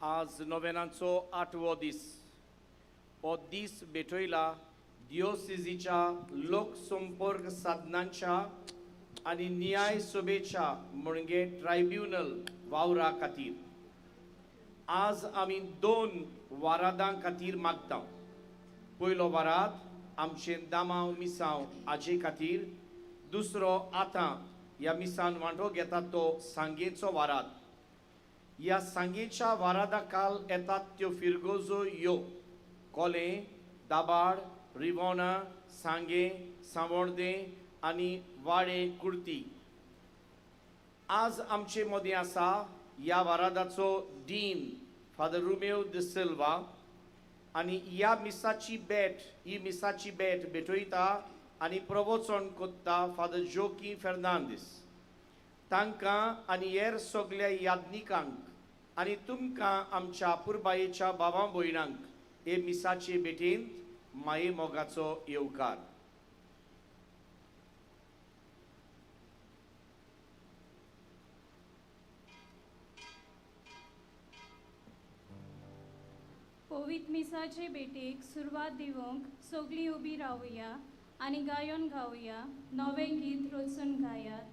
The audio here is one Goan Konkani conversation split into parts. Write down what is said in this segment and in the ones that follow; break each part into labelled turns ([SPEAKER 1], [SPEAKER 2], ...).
[SPEAKER 1] आज नोवेनाचो आठवो दीस. हो दीस भेटयला दिओसिजीच्या लोकसंपर्क साधनांच्या आनी न्याय सभेच्या म्हणजे ट्रायब्युनल वावरा खातीर. आज आमी दोन वारादां खातीर मागता. पयलो वाराद आमचे दामांव मिसांव हाजे खातीर, दुसरो आतां ह्या मिसान वांटो घेता तो सांगेचो वाराद. ह्या सांगेच्या वारादा काल येतात त्यो फिरगोजो यो कोले, दाबाड, रिवोणा, सांगे, सावोर्दें आनी वाडे कुर्ती. आज आमचे मदीं आसा ह्या वारादाचो डीन फादर रुमेव the Silva आनी ह्या मिसाची भेट, ही मिसाची भेट भेटयता आनी प्रवचन कोत्ता फादर जोकी फेर्नांदीस. तांकां आनी हेर सगल्या याज्ञिकांक आनी तुमकां आमच्या पुरबायेच्या भावां भयणांक हे मिसाचे भेटेंत माये मोगाचो येवकार.
[SPEAKER 2] पवित्र मिसाचे भेटेक सुरवात दिवंक सगळीं उबी रावया आनी गायन गावया, नवें गीत रचून गायात.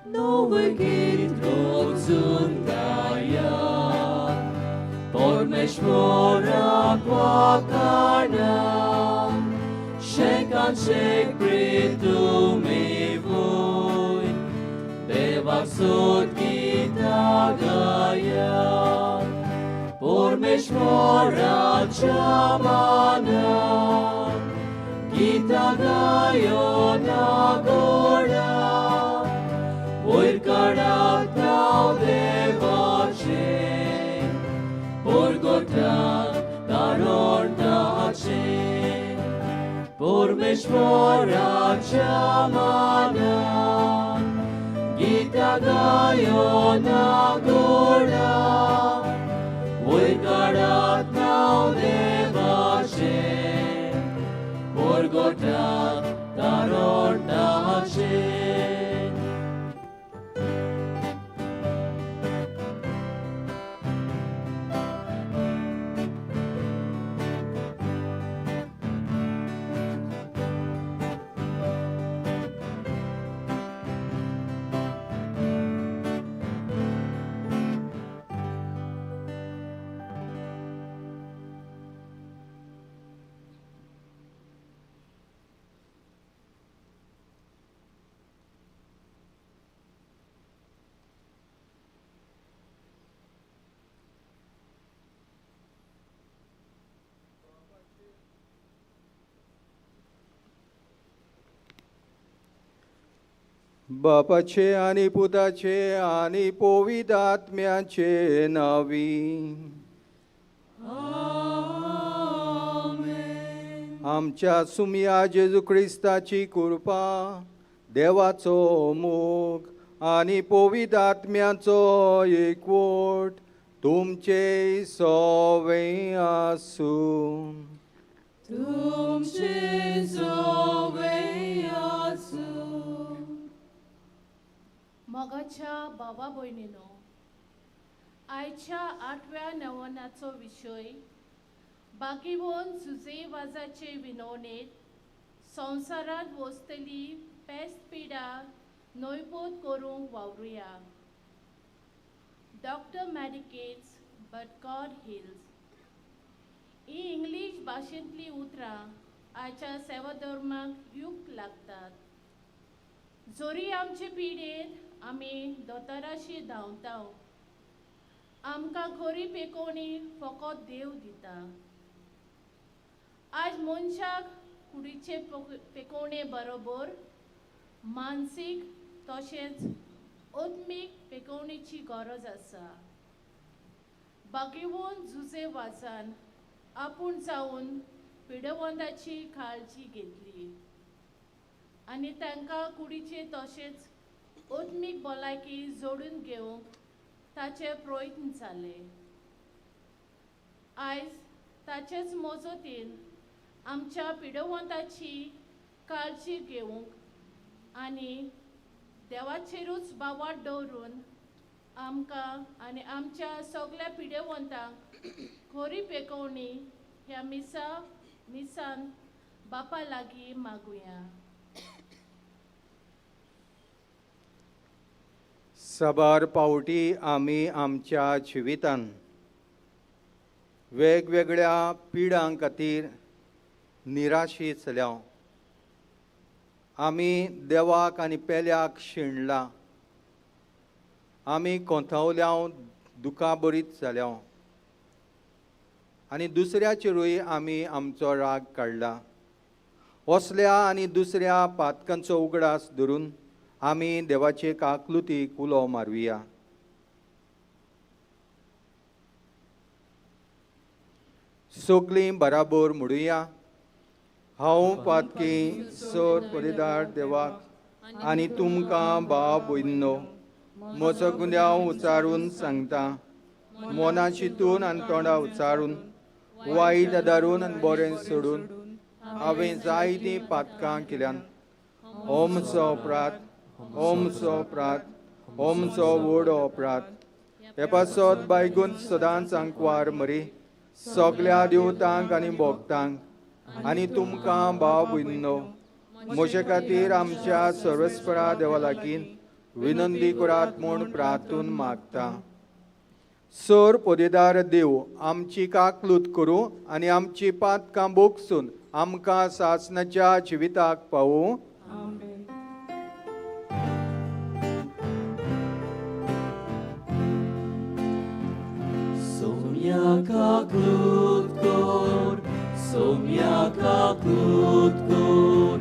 [SPEAKER 3] नवें गीत रचून गायात, परमेश्वराक वाखाणा, शेकान शेक प्रीतुमी वय, देवाक सोद गितां गायात, परमेश्वराच्या मानान गितां गायोन आगोळा, वयर काडात नांव देवाचें, परगटात कारण ताचें, परमेश्वराच्या मानान गितां गायोन आगोळा, वयर काडात नांव देवाचें, परगटात कारण ताचें.
[SPEAKER 4] बापाचे आनी पुताचे आनी पवित्र आत्म्याचे नांवी. आमच्या सुमया जेजू क्रिस्ताची कृपा, देवाचो मोग आनी पवित्र आत्म्याचो एकवट तुमचे सवे आसूं.
[SPEAKER 3] तुमचे सवे आसूं.
[SPEAKER 5] मोगाच्या भावा भयणीनो, आयच्या आठव्या नवनाचो विशय बागीवन जुजे वाजाचे विनवणेंत संवसारांत वसतली पेस्त पिडा नैपोत करूंक वावरुया. Doctor medicates but God heals ही इंग्लीश भाशेंतलीं उतरां आयच्या सेवाधर्माक युक्त लागतात. जरी आमचे पिडेंत आमी दोतोराशी धांवता, आमकां खरी पेकोवणी फकत देव दिता. आज मनशाक कुडीचे पेकोवणे बरोबर मानसीक तशेंच आत्मीक पेकोवणेची गरज आसा. बागेवन जुजे वाजान आपूण जावन पिडेवंदाची काळजी घेतली आनी तांकां कुडीचे तशेंच आत्मीक भलायकी जोडून घेवंक ताचे प्रयत्न जाले. आयज आयज ताचेच मजतीन आमच्या पिडवंताची काळजी घेवंक आनी देवाचेरूच बावाट दवरून आमकां आनी आमच्या सगल्या पिडेवंतांक खरी पेकोवणी ह्या मिसा मिसान बापा लागीं मागुया.
[SPEAKER 4] साबार पावटी आमी आमच्या जिवितान वेगवेगळ्या पिडां खातीर निराशी जाल्या. आमी देवाक आनी पेल्याक शिणला, आमी कोंथावल्या, दुखां बरीच जाल्या आनी दुसऱ्याचेरूय आमी आमचो राग काडला. असल्या आनी दुसऱ्या पातकांचो उगडास धरून आमी देवाचे काकलुतीक उलो मारुया. सगळीं बराबर म्हणुया, हांव पातकी सर परिदार देवाक आनी तुमकां भाव भयणो म्हजो गुन्यांव उचारून सांगता. मना चिंतून आनी तोंडा उचारून, वायट आदारून आनी बरें सोडून हांवें जायतीं पातकां केल्यान. ओमचो अपराध, ओमचो अपराध, ओमचो व्हड अपराध. हे पासत बायगून सदांच आंकवार मरी सगल्या देवतांक आनी भोगतांक आनी तुमकां भाव भयणो म्हजे खातीर आमच्या सर्वस्परा देवा लागीं विनंती करात म्हूण प्रार्थून मागता. सर पदेदार देव आमची काकलूत करूं आनी आमची पातकां बोगसून आमकां सासणाच्या जिविताक पावूं.
[SPEAKER 3] Somiaka klutkor, somiaka klutkor,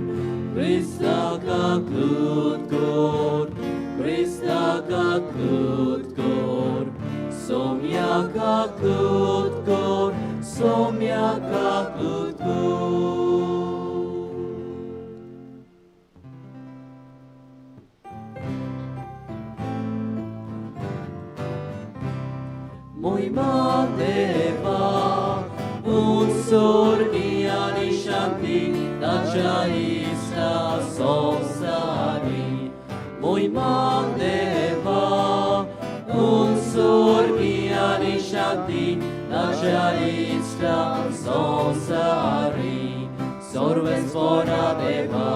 [SPEAKER 3] Kristaka klutkor, Kristaka klutkor, somiaka klutkor, somiaka klutkor. Moima deva, un sorgi ani shanti, tacha isla sonsari. Moima deva, un sorgi ani shanti, tacha isla sonsari. Sorves fora deva,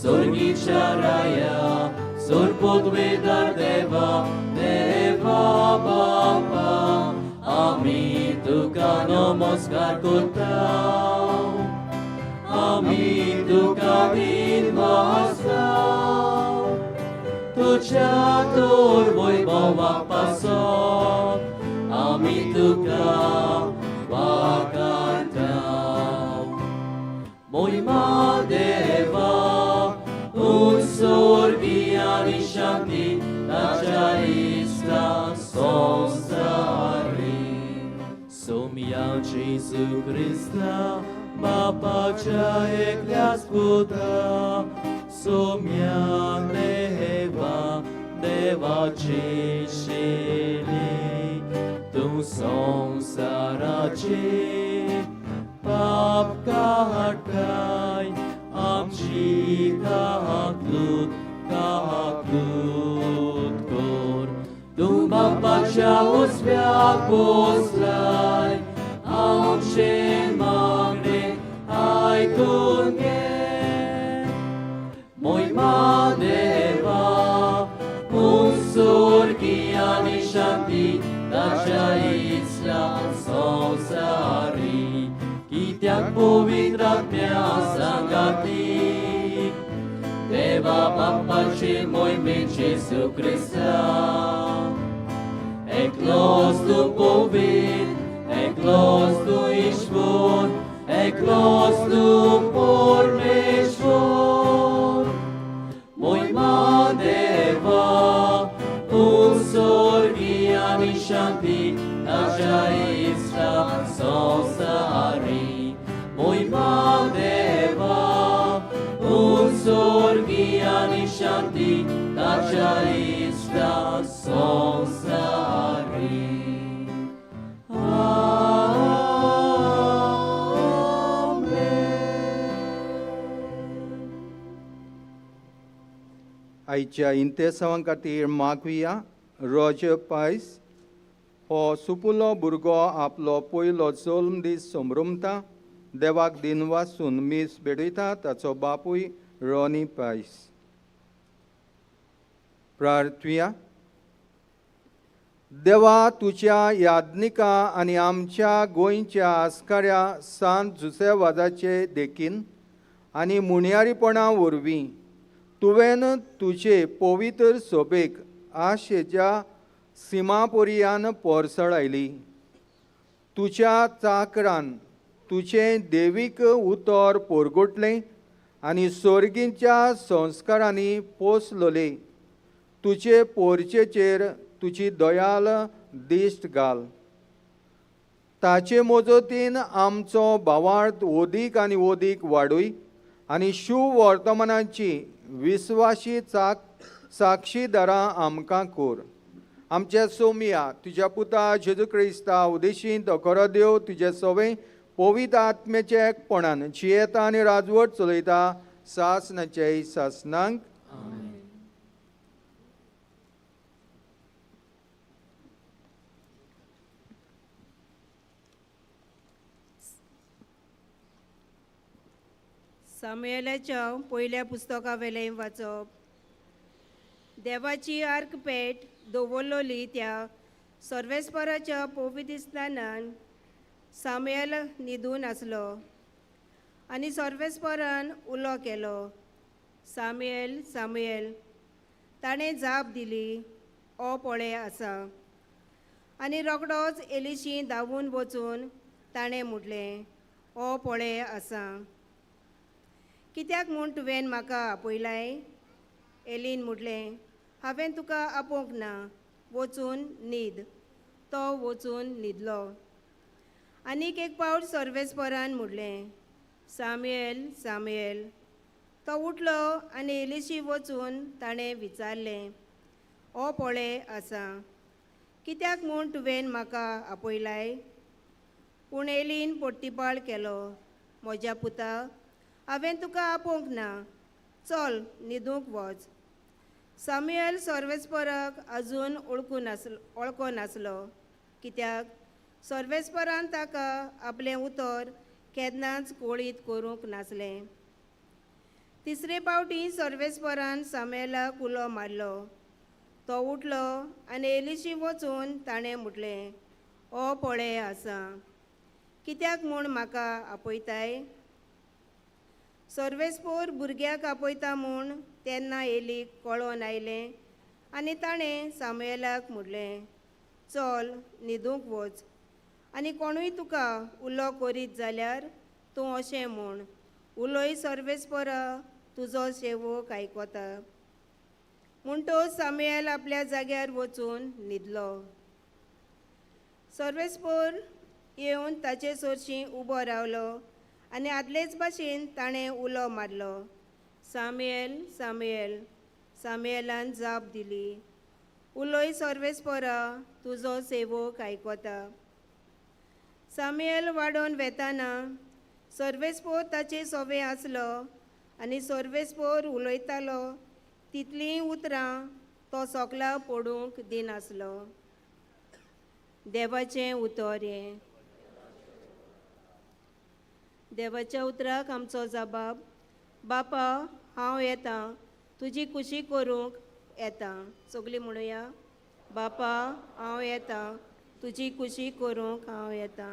[SPEAKER 3] sorgi charaya, sorpodvedar deva, deva Bapa, ami tuka namaskar kortav, ami tuka dinvastav, tuja tur vaibhava pasot, ami tuka vakantav. Moima deva, un sorgi ani shanti, tacha isla sonsari. Somia Jesu Krista, Bapacha eklias puta, Somia deva, deva chishili, tu sonsarachi, pap kahatai, amchi kahaklut, kahaklut kor. Tu bapacha usvyak poslai, amche magne aikunge. Moima deva, un sorgi ani shanti, tacha isla sonsari. Kityak povitratmya sangati, Deva Bapache moime Jesu Krista. Eklos tu povit, eklos tu Ishvor, eklos tu Pormeshvor. Moima deva, un sorgi ani shanti, tacha isla sonsari. Moima deva, un sorgi ani shanti, tacha isla sonsari. Amen.
[SPEAKER 4] आयच्या इंतेसांवां खातीर मागुया. रोजर पायस हो सुपुलो भुरगो आपलो पयलो जल्म दीस संभ्रमता. देवाक दिनवासून मीस भेटयता. ताचो बापूय रॉनी पायस. प्रार्थुया. देवा, तुज्या याज्ञिका आनी आमच्या गोंयच्या आस्काऱ्या सांत जुसेवाजाचे देखीन आनी मुणयारीपणा वरवीं तुवें तुजे पवित्र सोबेक आशेच्या सिमापोरियान पोरसळायली. तुज्या चाकरान तुजें देवीक उतर पोरगोटलें आनी सोर्गींच्या संस्कारांनी पोसलोले. तुजे पोरचेचेर तुजी दयाल दिश्ट घाल. ताचे मजतीन आमचो भावार्थ ओदीक आनी ओदीक वाडूय आनी शुवर्तमानाची विस्वाशी साक्षीदारां आमकां कोर. आमच्या सोमिया तुज्या पुता जेजू क्रिस्ता उदेशीं तो खरो देव तुजे सवे पवित्र आत्म्याच्या एकपणान जियेता आनी राजवट चलयता सासनाचे सासनांक.
[SPEAKER 6] सामुएलाच्या पयल्या पुस्तका वेलें वाचप. देवाची आर्क पेट दवरलोली त्या सर्वेस्पराच्या पवित्र स्थानान सामुएल न्हिदून आसलो आनी सर्वेस्परान उलो केलो, सामुएल सामुएल. ताणें जाप दिली, ओ पळय आसा. आनी रोखडोच एलिशी धांवून वचून ताणें म्हटलें, ओ पळय आसा. कित्याक म्हूण तुवें म्हाका आपयलाय? एलीन म्हटलें, हांवें तुका आपोवंक ना, वचून न्हीद. तो वचून न्हिदलो. आनीक एक पावट सर्वेस्परान म्हटलें, सामुएल सामुएल. तो उठलो आनी एलिशी वचून ताणें विचारलें, ओ पळय आसा, कित्याक म्हूण तुवें म्हाका आपयलाय? पूण एलीन पोट्टीपाळ केलो, म्हज्या पुता, हांवें तुका आपोवंक ना, चल न्हिदूंक वच. सामुएल सर्वेस्पराक अजून वळखो नासलो, कित्याक सर्वेस्परान ताका आपलें उतर केन्नाच कोळीत करूंक नासलें. तिसरे पावटी सर्वेस्परान सामुएलाक उलो मारलो. तो उठलो आनी एलिशी वचून ताणें म्हटलें, ओ पळय आसा, कित्याक म्हूण म्हाका आपयताय? सर्वेस्पोर भुरग्याक आपयता म्हूण तेन्ना एलीक कळोन आयलें आनी ताणें सामुएलाक म्हटलें, चल न्हिदूंक वच आनी कोणूय तुका उलो करीत जाल्यार तूं अशें म्हूण, उलोय सर्वेस्परा, तुजो सेवक आयकता. म्हणटच सामुएल आपल्या जाग्यार वचून न्हिदलो. सर्वेस्पोर येवन ताचे सरशीं उबो रावलो आनी आदलेच भाशेन ताणें उलो मारलो, सामुएल सामुएल. सामुएलान जाप दिली, उलोय सर्वेस्परा, तुजो सेवक आयकता. सामुएल वाडोवन वेताना सर्वेस्पोर ताचे सोवे आसलो आनी सर्वेस्पोर उलयतालो तितलीं उतरां तो सोकला पडूंक दिनासलो. देवाचें उतर हें. देवाच्या उतराक आमचो जबाब, बापा हांव येता तुजी खुशी करूंक येता. सगळीं म्हणुया, बापा हांव येता तुजी खुशी करूंक हांव येता.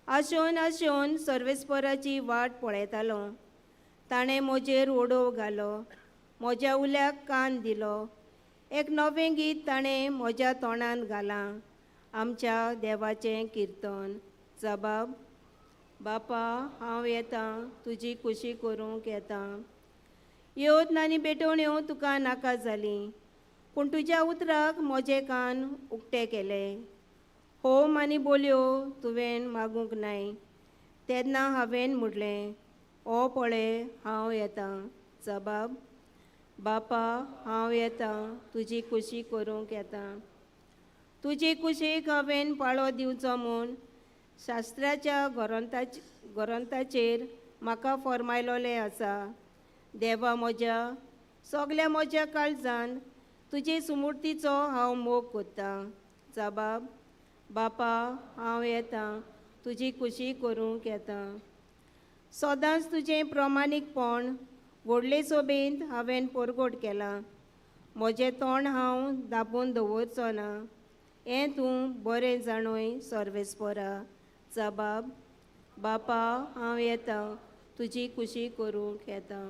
[SPEAKER 6] आशोन आशोन सर्वेस्पराची वाट पळयतालो. ताणें म्हजेर ओडोव घालो, म्हज्या उल्याक कान दिलो. एक नवें गीत ताणें म्हज्या तोंडांत घालां, आमच्या देवाचें किर्तन. जबाब, बापा हांव येता तुजी खुशी करूंक येता. येवत आनी भेटवण्यो तुका नाका जाली, पूण तुज्या उतराक म्हजे कान उक्ते केले. होम आनी बोलयो तुवें मागूंक नाय, तेन्ना हांवें म्हटलें, ओ पळय हांव येता. जबाब, बापा हांव येता तुजी खुशी करूंक येता. तुजी कुशीक हांवें पाळो दिवचो म्हूण शास्त्राच्या ग्रंथाचेर म्हाका फॉर्मायलोलें आसा. देवा म्हज्या सगल्या म्हज्या काळजान तुजे सुमूर्तीचो हांव मोग कोत्तां. जबाब बापा हांव येता तुजी खुशी करूंक येता. सदांच तुजें प्रमाणीकपण व्हडले सोबेंत हांवें परगट केलां. म्हजें तोंड हांव दापून दवरचो ना हें तूं बरें जाणूय सर्वेस्परा. जबाब बापा हांव येता तुजी खुशी करूंक येता.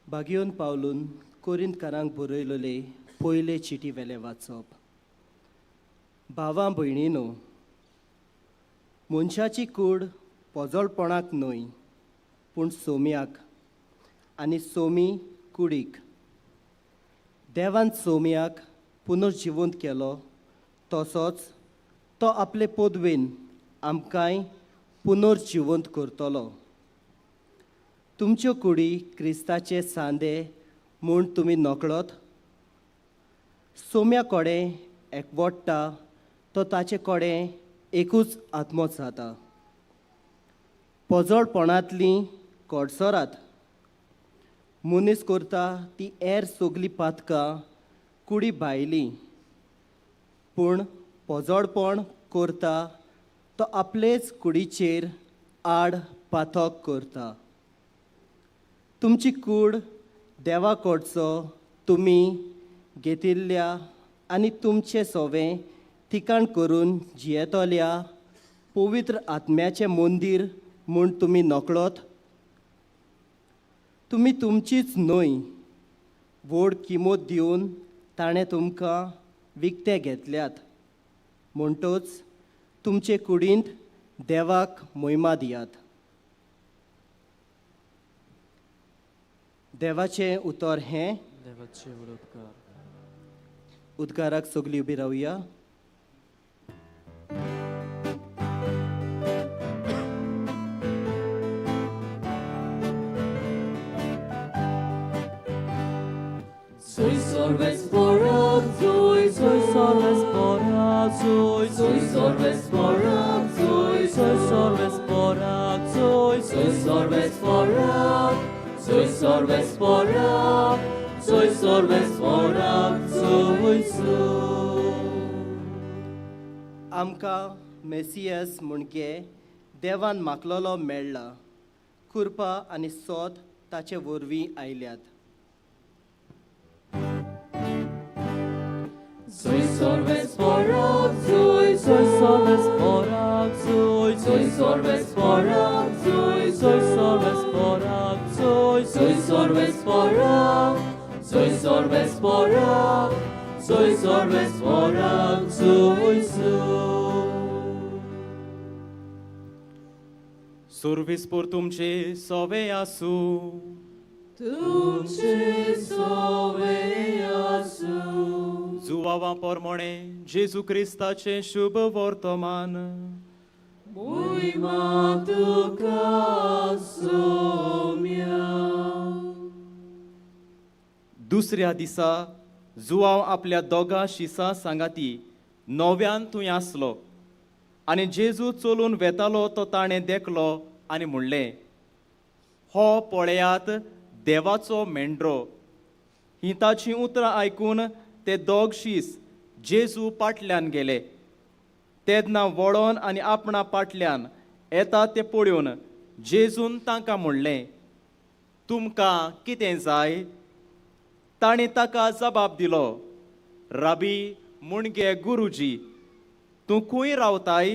[SPEAKER 7] बागियोन पावलून कोरिंतकारांक बरयलेले पयले चिटी वेले वाचप. भावां भयणीनो, मनशाची कूड पोजोळपणाक न्हय पूण सोम्याक आनी सोमी कुडीक. देवान सोम्याक पुनर्जिवंत केलो तसोच तो आपले पदवेन आमकांय पुनर्जिवंत करतलो. तुमच्यो कुडी क्रिस्ताचे सांदे म्हूण तुमी नकळत. सोम्या कडेन एकवट्टा तो ताचे कडेन एकूच आत्मो जाता. पोजोळपणांतलीं कडसरात. मनीस करता ती हेर सगलीं पातकां कुडी भायली, पूण पोजोळपण करता तो आपलेच कुडीचेर आड पातक करता. तुमची कूड देवा कडचो तुमी घेतिल्ल्या आनी तुमचें सोवें ठिकाण करून जियेतल्या पवित्र आत्म्याचें मंदीर म्हूण तुमी नकळत. तुमी तुमचीच न्हय व्हड किमत दिवन ताणें तुमकां विकते घेतल्यात, म्हणटच तुमचे कुडींत देवाक मोहिमा दियात. देवाचें उतर हें.
[SPEAKER 3] देवाचे व्हड उपकार.
[SPEAKER 7] उद्गाराक सगळीं उबी रावया.
[SPEAKER 3] Soy sorves porak, soy soy sorves porak, soy soy sorves porak, soy soy sorves porak, soy soy sorves porak, soy sorves porak, soy sorves porak, soy soy.
[SPEAKER 7] आमकां मेसियस म्हणगे देवान मागलोलो मेळ्ळा. कृपा आनी सोद ताचे वरवीं आयल्यात.
[SPEAKER 3] Soy sorves porak, soy soy sorves porak, soy soy sorves porak, soy soy sorves porak, soy soy sorves porak, soy sorves porak, soy sorves porak, soy soy.
[SPEAKER 8] Service por तुमचे सोवे आसूं.
[SPEAKER 3] तुमचे सोवे आसूं.
[SPEAKER 8] जुवावा पोरमोणे जेजू क्रिस्ताचें शुभ वर्तमान.
[SPEAKER 3] मोहिमा तुका सोम्या.
[SPEAKER 8] दुसऱ्या दिसा जुवाव आपल्या दोगां शिसां सांगाती नव्यान थंय आसलो आनी जेजू चलून वेतालो तो ताणें देखलो आनी म्हणलें, हो पळयात देवाचो मेंढरो. हीं ताचीं उतरां आयकून ते दोग शीस जेजू पाटल्यान गेले. तेन्ना वळोन आनी आपणा पाटल्यान येता तें पळोवन जेजून तांकां म्हणलें, तुमकां कितें जाय? ताणें ताका जबाब दिलो, राबी मुणगे गुरुजी, तूं खंय रावताय?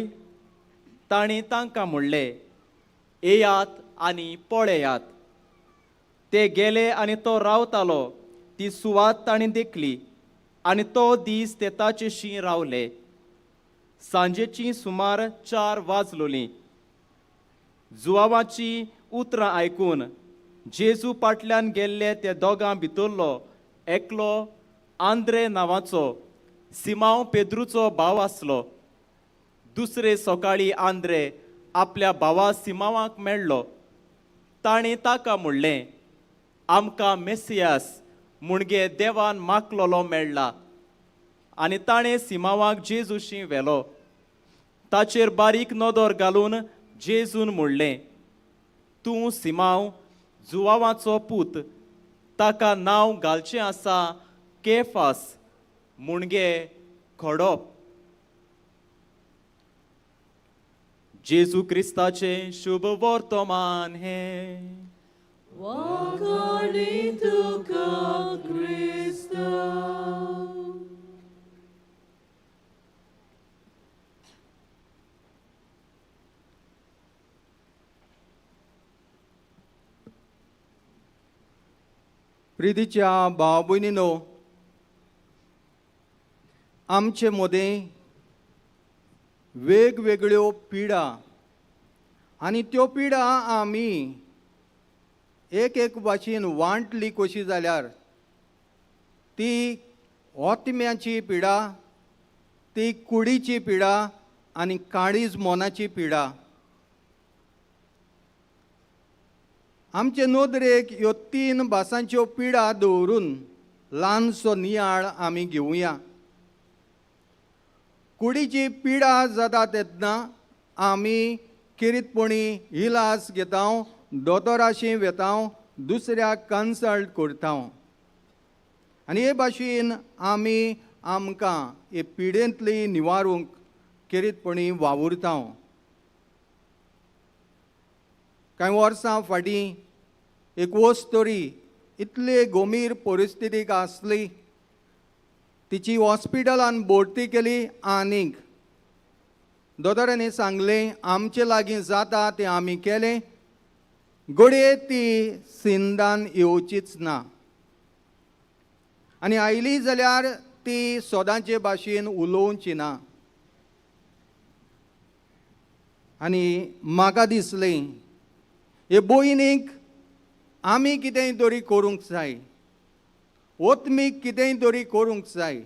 [SPEAKER 8] ताणें तांकां म्हणलें, येयात आनी पळयात. ते गेले आनी तो रावतालो ती सुवात ताणें देखली आनी तो दीस ते ताचेशी रावले. सांजेची सुमार 4 वाजलोलीं. जुवावाची उतरां आयकून जेजू पाटल्यान गेल्ले ते दोगां भितरलो एकलो आंद्रे नांवाचो सिमांव पेद्रूचो भाव आसलो. दुसरे सकाळी आंद्रे आपल्या भावा सिमांवाक मेळ्ळो. ताणें ताका म्हणलें, आमकां मेसियास मुणगे देवान माकलोलो मेळ्ळा. आनी ताणें सिमांवाक जेजूशी व्हेलो. ताचेर बारीक नदर घालून जेजून म्हणलें, तूं सिमांव जुवावाचो पूत, ताका नांव घालचें आसा केफास मुणगे खडप. जेजू क्रिस्ताचें शुभ वर्तमान हें.
[SPEAKER 3] वाखाणी तुका क्रिस्ता.
[SPEAKER 4] प्रितीच्या भाव भयणीनो, आमचे मदें वेगवेगळ्यो पिडा आनी त्यो पिडा आमी एक एक भाशेन वांटली कशी जाल्यार ती ओतम्याची पिडा, ती कुडीची पिडा आनी काळीज मनाची पिडा. आमचे नदरेक ह्यो तीन भासांच्यो पिडा दवरून ल्हानसो नियाळ आमी घेवया. कुडीची पिडा जाता तेन्ना आमी किरीतपणी इलाज घेता, दोतोराशी वेता, दुसऱ्याक कन्सल्ट करता आनी हे भाशेन आमी आमकां हे पिडेंतली निवारूंक किरीतपणी वावुरता. कांय वर्सां फाटीं एक वस्तोरी इतले गंभीर परिस्थितीक आसली, तिची हॉस्पिटलान भरती केली आनीक दोतोरांनी सांगलें आमचे लागीं जाता तें आमी केलें, घडये ती सिंदान येवचीच ना आनी आयली जाल्यार ती सदांचे भाशेन उलोवची ना. आनी म्हाका दिसलें हे भयणीक आमी कितेंय तरी करूंक जाय, ओतमीक कितेंय तरी करूंक जाय.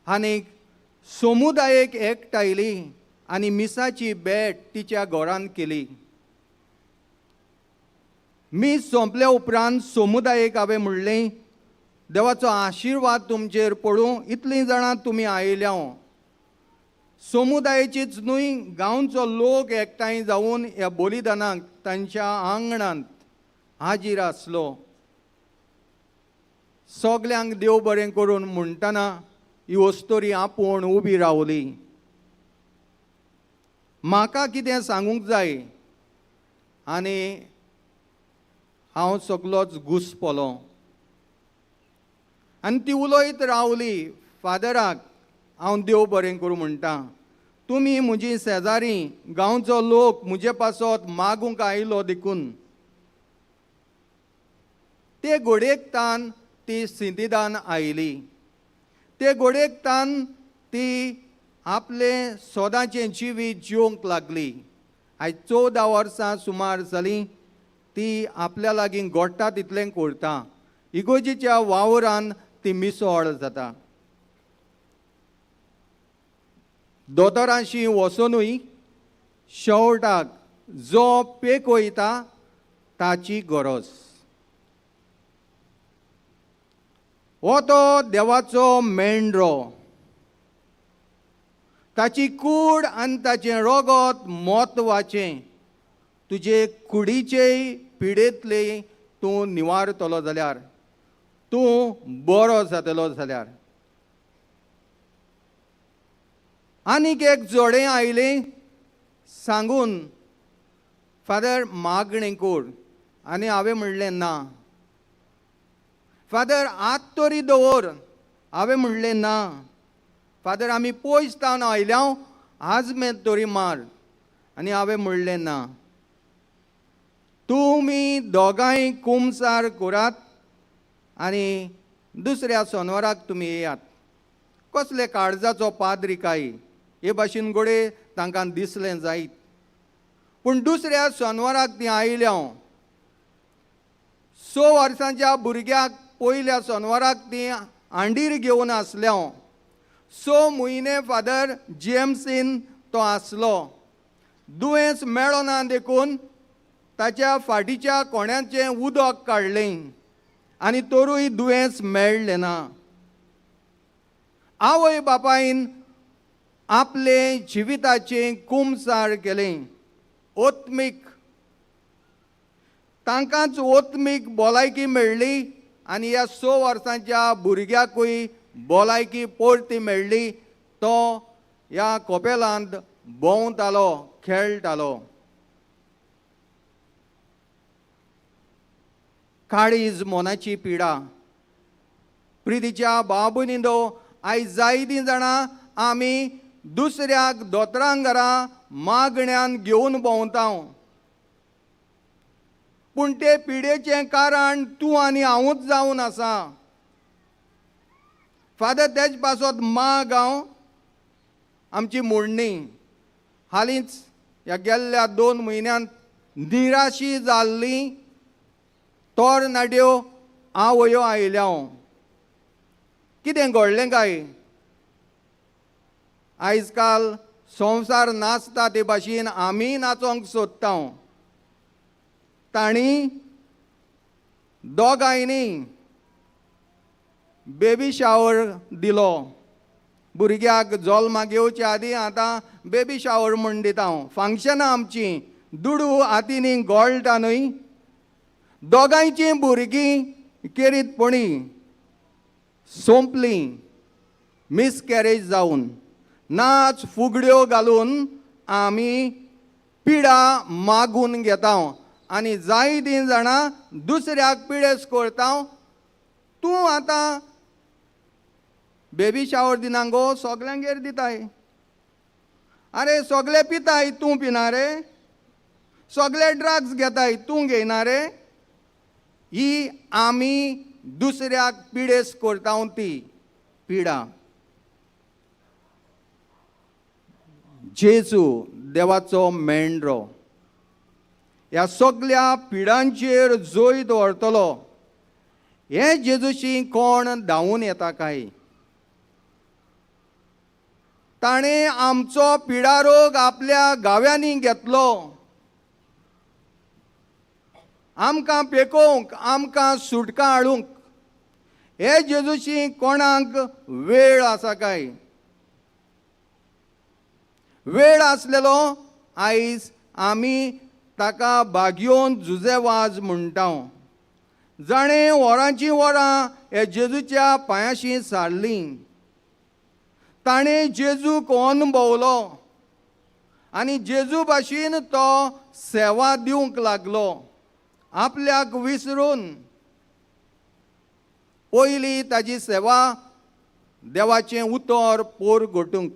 [SPEAKER 4] आनीक समुदायेक एकठांयली आनी मिसाची भेट तिच्या घरान केली. मीस सोंपल्या उपरांत समुदायेक हांवें म्हणलें, देवाचो आशिर्वाद तुमचेर पडूं, इतलीं जाणां तुमी आयल्या. समुदायेचीच न्हय, गांवचो लोक एकठांय जावन ह्या बलिदानाक तांच्या आंगणांत हाजीर आसलो. सगल्यांक देव बरें करून म्हणटना ही वस्तोरी आपूण उबी रावली. म्हाका कितें सांगूंक जाय आनी हांव सगलोच घुसपलो. आनी ती उलयत रावली, फादराक हांव देव बरें करूं म्हणटा, तुमी म्हजी शेजारी गांवचो लोक म्हजे पासत मागूंक आयलो देखून. ते घोडयेक तान ती सिंतिदान आयली, ते घोडयेक तान ती आपलें सदांचें जिवीत जिवंक लागली. आयज 14 वर्सां सुमार जालीं ती आपल्या लागीं घडटा तितलें करता. इगोजीच्या वावरान ती मिसळ जाता. दोतोरांशी वचोनूय शेवटाक जो पेक वयता ताची गरज. हो तो देवाचो मेंढरो, ताची कूड आनी ताचें रगत म्हत्वाचें. तुजे कुडीचे पिडेंतले तूं निवारतलो जाल्यार, तूं बरो जातलो जाल्यार. आनीक एक जोडें आयलें सांगून, फादर मागणें कर. आनी हांवें म्हणलें ना. फादर हात तरी दवर. हांवें म्हणलें ना. फादर आमी पयस तावन आयल्या, आजमेत तरी मार. आनी हांवें म्हणलें ना. तुमी दोगांय कुमसार करात आनी दुसऱ्या सोनवाराक तुमी येयात. कसले काळजाचो पाद्री काय हे भाशेन घडये तांकां दिसलें जायत. पूण दुसऱ्या सोनवाराक तीं आयल्या. 6 वर्सांच्या भुरग्याक पयल्या सोनवाराक तीं हांडीर घेवन आसल्या. 6 म्हयने फादर जेम्सीन तो आसलो. दुयेंस मेळना देखून ताच्या फाटीच्या कोण्याचें उदक काडलें आनी तरूय दुयेंस मेळ्ळें ना. आवय बापायन आपले जिविताचें कुमसार केलें. ओत्मीक तांकांच ओत्मीक भलायकी मेळ्ळी आनी ह्या 6 वर्सांच्या भुरग्याकूय भलायकी परती मेळ्ळी. तो ह्या कोपेलांत भोंवतालो, खेळटालो. काळीज मनाची पिडा. प्रितीच्या बाबुनिंदो आयज जायतीं जाणां आमी दुसऱ्याक दोतरांक घरा मागण्यान घेवन भोंवता, पूण ते पिडेचें कारण तूं आनी हांवूच जावन आसा. फादर तेज पासत माग हांव आमची मोडणी हालींच ह्या गेल्ल्या 2 म्हयन्यांत निराशी जाल्ली तरणाट्यो आवयो आयल्या. कितें घडलें काय? आयज काल संवसार नाचता ते भाशेन आमी नाचोंक सोदता. तांणी दोगांयनी बेबी शावर दिलो. भुरग्याक जल्माक येवचे आदीं आतां बेबी शावर म्हूण दिता. फंक्शनां आमचीं दुडू हातींनी गळटा न्हय. दोगांयचीं भुरगीं केरीतपणी सोंपलीं मिसकॅरेज जावन. नाच फुगड्यो घालून आमी पिडा मागून घेता आनी जायतीं जाणां दुसऱ्याक पिडेस करता. तूं आतां बेबी शावर दिना गो, सगल्यांगेर दिताय. आरे सगळे पिताय, तूं पिना रे? सगळे ड्रग्स घेताय, तूं घेयना रे? ही आमी दुसऱ्याक पिडेस करता ती पिडा. जेजू देवाचो मेंढरो ह्या सगल्या पिडांचेर जैत व्हरतलो. हे जेजूशी कोण धांवून येता काय? ताणें आमचो पिडारोग आपल्या गाव्यांनी घेतलो. आमकां पेकोवंक, आमकां सुटका हाडूंक हे जेजूशी कोणाक वेळ आसा काय? वेळ आसलेलो आयज आमी ताका बागयोन जुजेवाज म्हणटा, जाणें वरांचीं वरां हे जेजूच्या पांयाशी सारलीं. ताणें जेजूक अनुभवलो आनी जेजू भाशेन तो सेवा दिवंक लागलो आपल्याक विसरून. पयली ताजी सेवा देवाचें उतर पोरगोटूंक.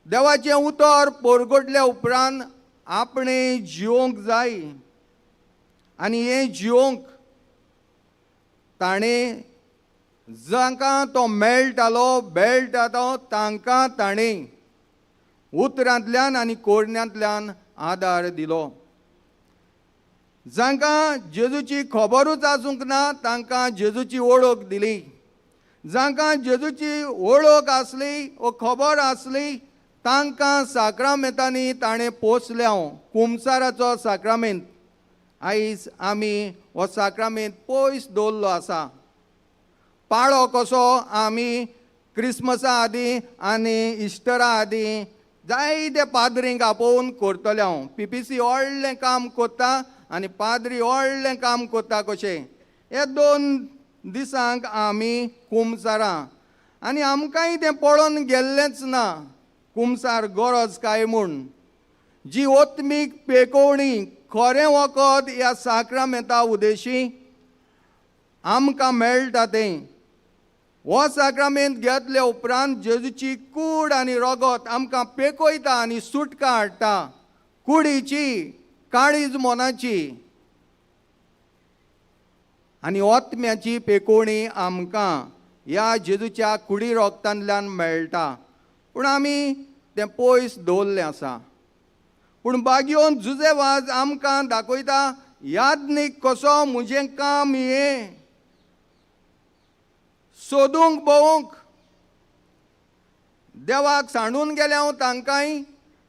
[SPEAKER 4] देवाचें उतर पोरगोटल्या उपरांत आपणें जिवंक जाय आनी हें जिवंक ताणें जांकां तो मेळटालो बेळटा तो तांकां ताणें उतरांतल्यान आनी कोरण्यांतल्यान आदार दिलो. जांकां जेजूची खबरूच आसूंक ना तांकां जेजूची वळख दिली. जांकां जेजूची वळख आसली वो खबर आसली तांकां साक्रामेंतांनी ताणें पोसल्या. कुमसाराचो साक्रामेंत आयज आमी हो साक्रामेंत पयस दवरलो आसा. पाळो कसो आमी क्रिसमसा आदीं आनी इस्टरा आदीं जायते पाद्रींक आपोवन करतले. हांव पीपीसी व्हडलें काम करता आनी पाद्री व्हडलें काम करता कशें. हे 2 दिसांक आमी कुमसारां आनी आमकांय तें पळोवन गेल्लेंच ना कुमसार गरज काय म्हूण. जी ओत्मीक पेकोवणी खरें वखद ह्या साक्रामेंता उदेशी आमकां मेळटा तें. हो साक्रामेंत घेतल्या उपरांत जेजूची कूड आनी रगत आमकां पेकयता आनी सुटका हाडटा कुडीची, काळीज मनाची आनी ओत्म्याची पेकोवणी आमकां ह्या जेजूच्या कुडी रोगतांतल्यान मेळटा. पूण आमी तें पयस दवरलें आसा. पूण बागयोन जुजेवाज आमकां दाखयता यादनीक कसो म्हजें काम हें सोदूंक भोवूंक देवाक सांडून गेलें हांव तांकांय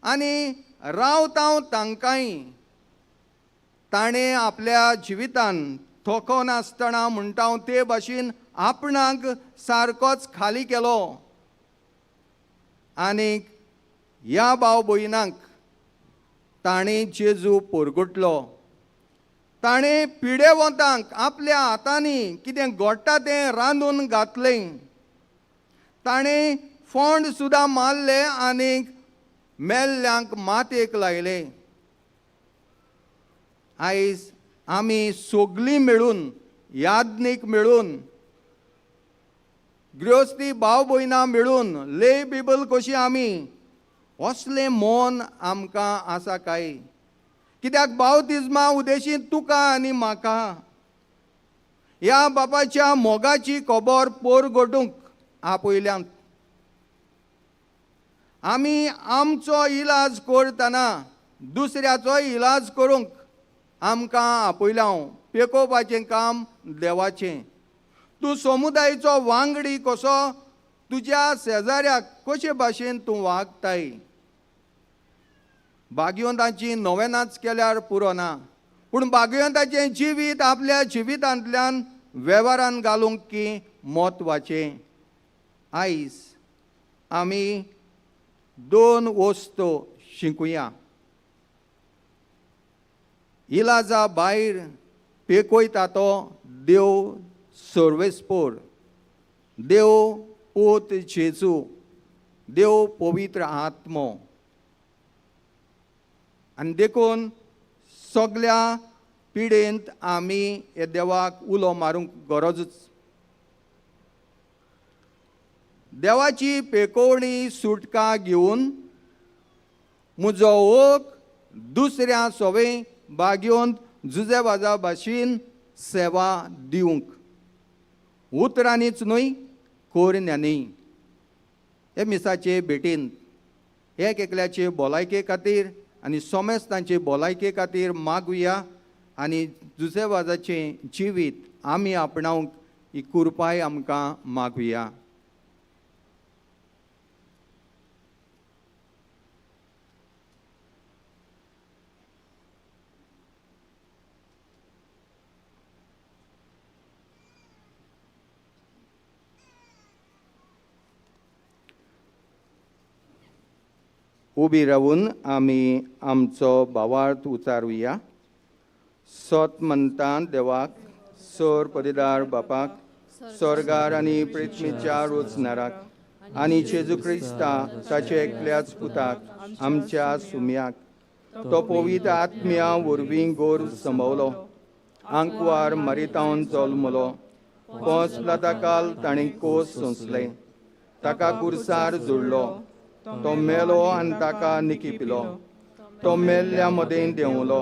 [SPEAKER 4] आनी रावता हांव तांकांय. ताणें आपल्या जिवितान थोकोनासतना म्हणटा हांव ते भाशेन आपणाक सारकोच खाली केलो आनीक ह्या भाव भयणांक ताणें जेजू पोरगुटलो. ताणें पिडेवंतांक आपल्या हातांनी कितें घडटा तें रांदून घातलें. ताणें फोंड सुद्दां मारले आनीक मेल्ल्यांक मातयेक लायले. आयज आमी सगलीं मेळून, याज्ञीक मेळून, गृहस्थी भाव भयणां मेळून, ले बिबल कशी आमी असलें मन आमकां आसा काय? कित्याक बावतिज्मा उदेशी तुका आनी म्हाका ह्या बापाच्या मोगाची खबर पोरगटूंक आपयल्यात. आमी आमचो इलाज करतना दुसऱ्याचो इलाज करूंक आमकां आपयल्या. पेकोवपाचें काम देवाचें. तूं समुदायचो वांगडी कसो तुज्या शेजाऱ्याक कशे भाशेन तूं वागताय? भाग्यवंताची नवेनाच केल्यार पुरो ना, पूण भाग्यवंताचें जिवीत आपल्या जिवितांतल्यान वेव्हारान घालूंक की म्हत्वाचें. आयज आमी दोन वस्तू शिकूया. इलाजा भायर पेकयता तो देव सर्वेस्पोर, देव पूत जेजू, देव पवित्र आत्मो. आनी देखून सगल्या पिडेंत आमी हे देवाक उलो मारूंक गरजूच. देवाची पेकोवणी सुटका घेवन म्हजो ओक दुसऱ्या सोवे बागेवन जुजेवाजा भाशेन सेवा दिवंक, उतरांनीच न्हय कोरण्यांनी. हे मिसाचे भेटीन एक एकल्याचे भलायके खातीर आनी सोमेस्तांचे भलायके खातीर मागुया आनी जुजेवाजाचें जिवीत आमी आपणावंक ही कुरपाय आमकां मागुया. उबी रावून आमी आमचो भावार्थ उचारुया. सत म्हणटा देवाक, सर पदिदार बापाक, स्वर्गार आनी पृथ्वीच्या रोचणाराक आनी जेजू क्रिस्ता ताचे एकल्याच पुताक आमच्या सुम्याक, तो पवित्र आत्म्या वरवीं गोर संभवलो, आंकवार मरितावन जल्मलो, पोंसला ताकाल ताणें कोस सोंसले, ताका कुर्सार जोडलो, तो मेलो आनी ताका निकी पिलो, तो मेल्ल्या मदें देंवलो,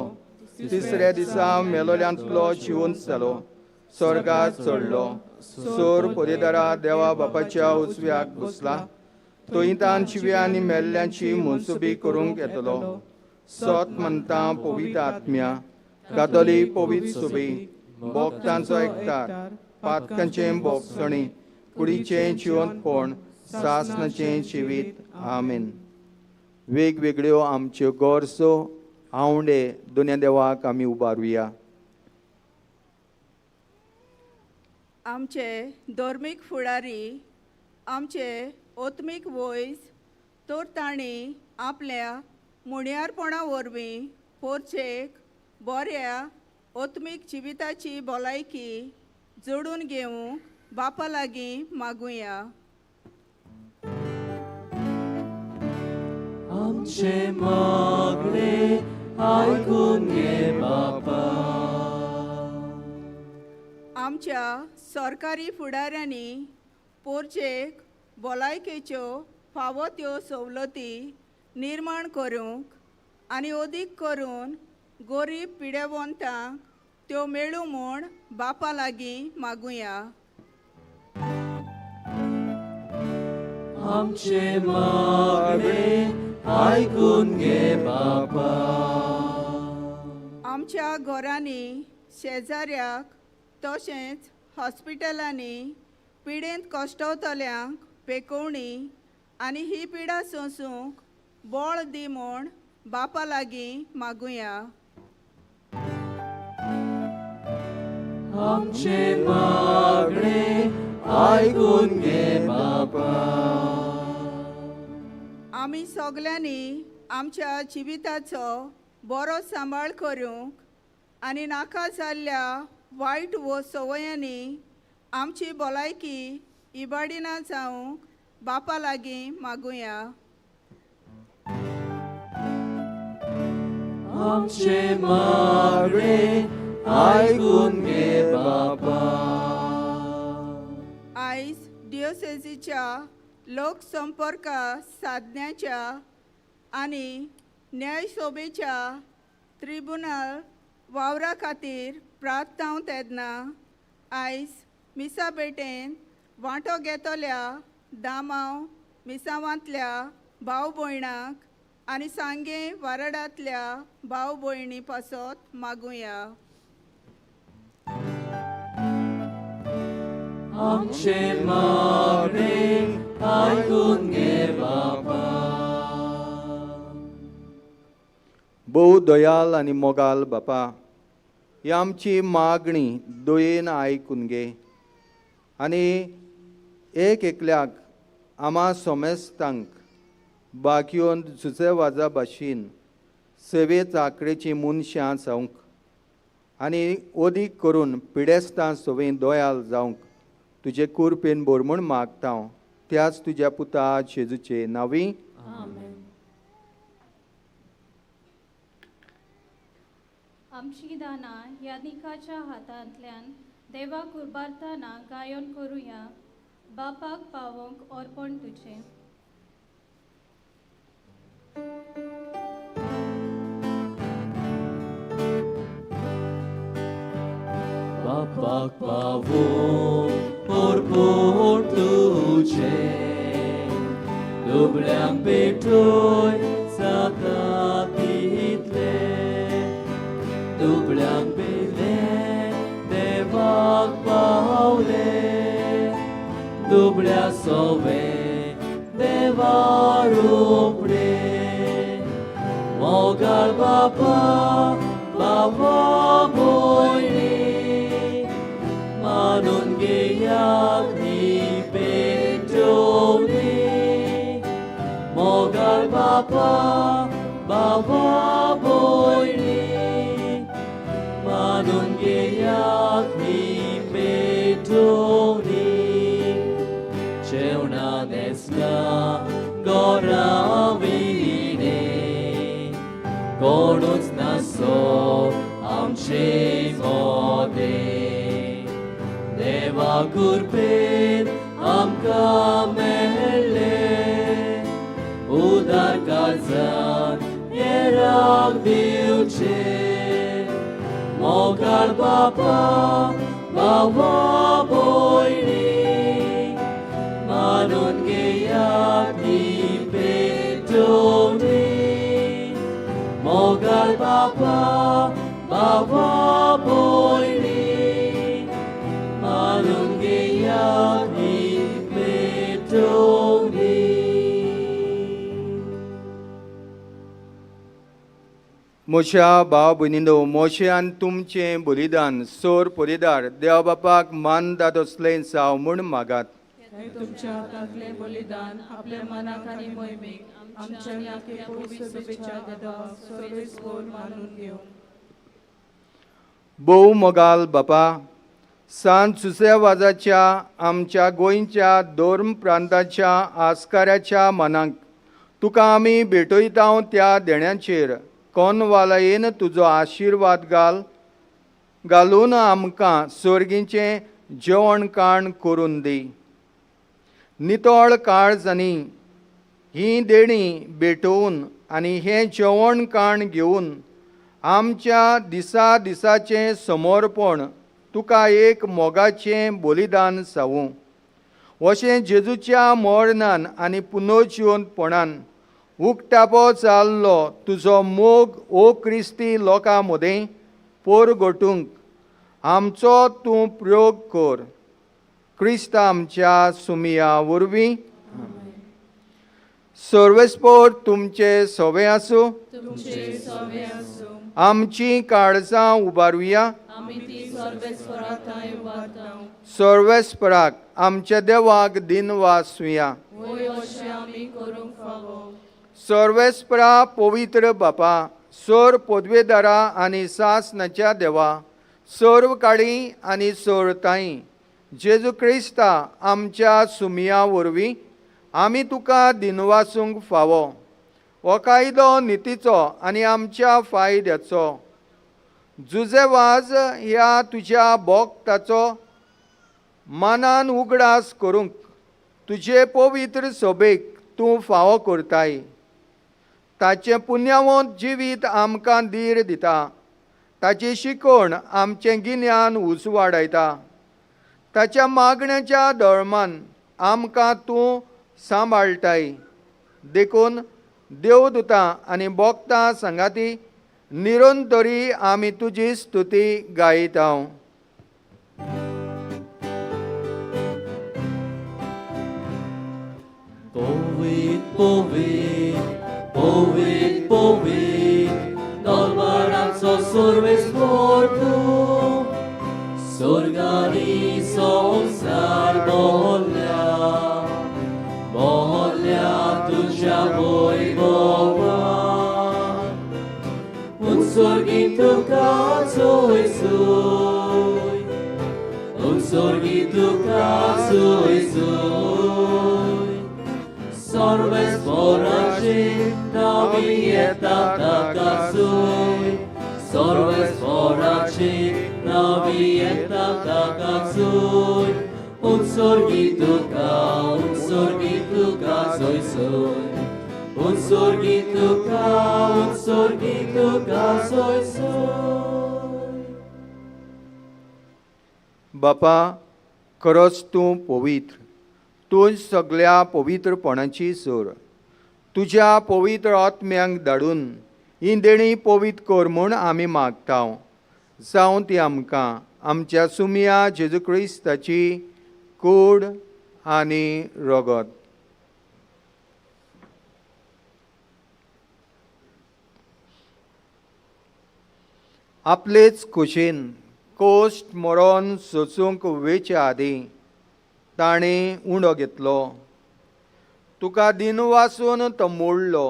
[SPEAKER 4] तिसऱ्या दिसा मेलोल्यांतलो जिवंत जालो, स्वर्गार चडलो, सोर पदेदारा देवा बापाच्या उजव्याक बसला, थंय जिव्या आनी मेल्ल्यांची मनसुबी करूंक येतलो. सत म्हणटा पवित्र आत्म्या, कातोलीक पवित्र सुबी, भोक्तांचो एकतार, पातकांचें भोगसणी, कुडीचें जिवंतपण, सासनाचें जिवीत. आमेन. वेगवेगळ्यो आमच्यो गरजो आवंडे दोन्या देवाक आमी उबारुया.
[SPEAKER 9] आमचे धर्मीक फुडारी, आमचे आत्मीक वयज तर तांणी आपल्या मुणयारपणा वरवीं पोरचेक बऱ्या आत्मीक जिविताची भलायकी जोडून घेवंक बापा लागीं मागुया.
[SPEAKER 3] आमचे मागणे आयकून घे बापा.
[SPEAKER 9] आमच्या सरकारी फुडाऱ्यांनी पोरचेक भलायकेच्यो फावो त्यो सवलती निर्माण करूंक आनी अदीक करून गरीब पिडेवंतांक त्यो मेळूं म्हूण बापा लागीं मागुया.
[SPEAKER 3] आमचे मागणे आयकून घे बापा.
[SPEAKER 9] आमच्या घरांनी, शेजाऱ्याक तशेंच हॉस्पिटलांनी पिडेंत कश्टवतल्यांक पेकोवणी आनी ही पिडा सोंसूंक बळ दी म्हूण बापा लागीं मागुया.
[SPEAKER 3] आमचे मागणे आयकून घे बापा.
[SPEAKER 9] आमी सगल्यांनी आमच्या जिविताचो बरो सांबाळ करूंक आनी नाका जाल्ल्या वायट वो संवयांनी आमची भलायकी इबाडिना जावंक बापा लागीं मागुया.
[SPEAKER 3] आमचे मागणे आयकून घे बापा.
[SPEAKER 9] आयज डिओसेजीच्या लोकसंपर्क साधण्याच्या आनी न्यायसभेच्या त्रिबुनल वावरा खातीर प्रार्थना तेन्ना आयज मिसा भेटेन वांटो घेतल्या दामांव मिसावांतल्या भाव भयणांक आनी सांगें वारडांतल्या भाव भयणी पासत मागुया.
[SPEAKER 3] आमचे मागणे आयकून घे बापा.
[SPEAKER 4] भोव दयाल आनी मोगाल बापा, ही आमची मागणी दयेन आयकून घे आनी एक एकल्याक आमा सोमेस्तांक बाकियोन जुजे वाजा भाशेन सेवे चाकरेची मनशां जावंक आनी ओदीक करून पिडेस्तां सवय दयाल जावंक तुजे कुरपेन भर म्हूण मागता हांव त्याच तुज्या पुता जेजूचे नांवी.
[SPEAKER 2] आमची दानां यादिकाच्या हातांतल्यान देवाक उबारतना गायन करुया. बापाक पावोवंक अर्पण तुजें.
[SPEAKER 3] बापाक पावोवंक अर्पण तुजें, दुबळ्यांक पेटय जाता तितलें, दुबळ्यांक पेले देवाक पावले, दुबळ्या सोवे देवा रोपडे. मोगाळ बापा बाबा भयणी मानून घेयात ही पेटोवणी. मोगाळ बापा बाबा भयणी मानून घेयात ही पेटोवणी. जेवणा न्हेसला गोरा विणे कोणूच नासो आमचे मोदें. देवा कृपेन आमकां मेळ्ळें उदार काळजान येराक दिवचें. मोगाळ बापा बाबा भयणी मानून घेयात ही पेटोवणी. मोगाळ बापा बाबा भयणी मानून घेयात ही पेटोवणी.
[SPEAKER 4] म्हज्या भाव भयणींनो, मोशे आनी तुमचें बलिदान सोर परिदार देव बापाक मानता तसलें जावं म्हूण मागात.
[SPEAKER 10] तुमच्या हातांतलें बलिदान आपल्या मनाक आनी मोहिमेक आमच्या आनी पवित्र सभेच्या देवाक सर्वेस्पर मानून घेवं.
[SPEAKER 4] भोव मोगाल बापा, सांत जुसेवाजाच्या आमच्या गोंयच्या धर्म प्रांताच्या आस्काराच्या मनाक तुका आमी भेटयता त्या देण्याचेर कोनवालायेन तुजो आशिर्वाद घाल घालून आमकां सोर्गीचें जेवण काण करून दी. नितळ काळजांनी ही देणी भेटोवन आनी हें जेवण काण घेवन आमच्या दिसा दिसाचें समर्पण तुका एक मोगाचें बलिदान जावूं. अशें जेजूच्या मरणान आनी पुनर्जिवंतपणान उक्तापो जाल्लो तुजो मोग ओ क्रिस्ती लोकां मदें पोरगटूंक आमचो तूं प्रयोग कर. क्रिस्त आमच्या सुमिया वरवीं. सर्वेस्पर तुमचे सवे आसूं. आमची काळजां उबारुया.
[SPEAKER 10] आमी ती सर्वेस्परा थंय उबारता.
[SPEAKER 4] सर्वेस्पराक आमच्या देवाक दिनवासुया.
[SPEAKER 10] वय अशें आमी करूंक फावो.
[SPEAKER 4] सर्वेस्परा पवित्र बापा, सोर पदवेदारा आनी सासनाच्या देवा, सर्व काळी आनी सोरताई जेजू क्रिस्ता आमच्या सुमया वरवीं आमी तुका दिनवासूंक फावो. हो कायदो नितीचो आनी आमच्या फायद्याचो. जुजेवाज ह्या तुज्या भोक्ताचो मनान उगडास करूंक तुजे पवित्र सोबेक तूं फावो करताय. ताचें पुण्यावंत जिवीत आमकां धीर दिता. ताची शिकवण आमचें गिन्यान उजवाडायता. ताच्या मागण्याच्या धर्मान आमकां तूं सांबाळटाय. देखून देवदूतां आनी भोक्तां सांगाती निरंतरी आमी तुजी स्तुती गायता.
[SPEAKER 3] पवित पवित पवित पवित दलबराचो सर्वेस्पर तूं, स्वर्गानी संवसार भरल्या भरल्या तुज्या वैभवान. उत्सर्गी तुका सोय सोय, उत्सर्गी तुका सोय सोय, सर्वेस्पराचे नावी येता ताका सोय, सर्वेस्पराचे नावी येता ताका सोय, उत्सर्गी तुका सोय सोय, उत्सर्गी तुका सोय सोय.
[SPEAKER 4] बापा, खरोच तूं पवित्र, तूं सगळ्या पवित्रपणाची सोर. तुज्या पवित्र आत्म्यांक धाडून ही देणी पवित्र कर म्हूण आमी मागता. जावं ती आमकां आमच्या सुमया जेजू क्रिस्ताची कूड आनी रगत. आपलेच कुशीन कोश्ट मरोन सोसूंक वेचे आदीं ताणें उंडो घेतलो. तुका दिनवासून तो मोडलो.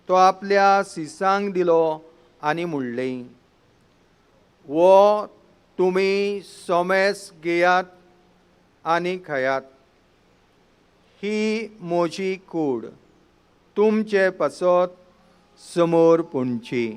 [SPEAKER 4] तो आपल्या सिसांक दिलो आनी म्हणलें, वो तुमी सोमेस घेयात आनी खायात. ही म्हजी कूड तुमचे पासत समोर पुणची.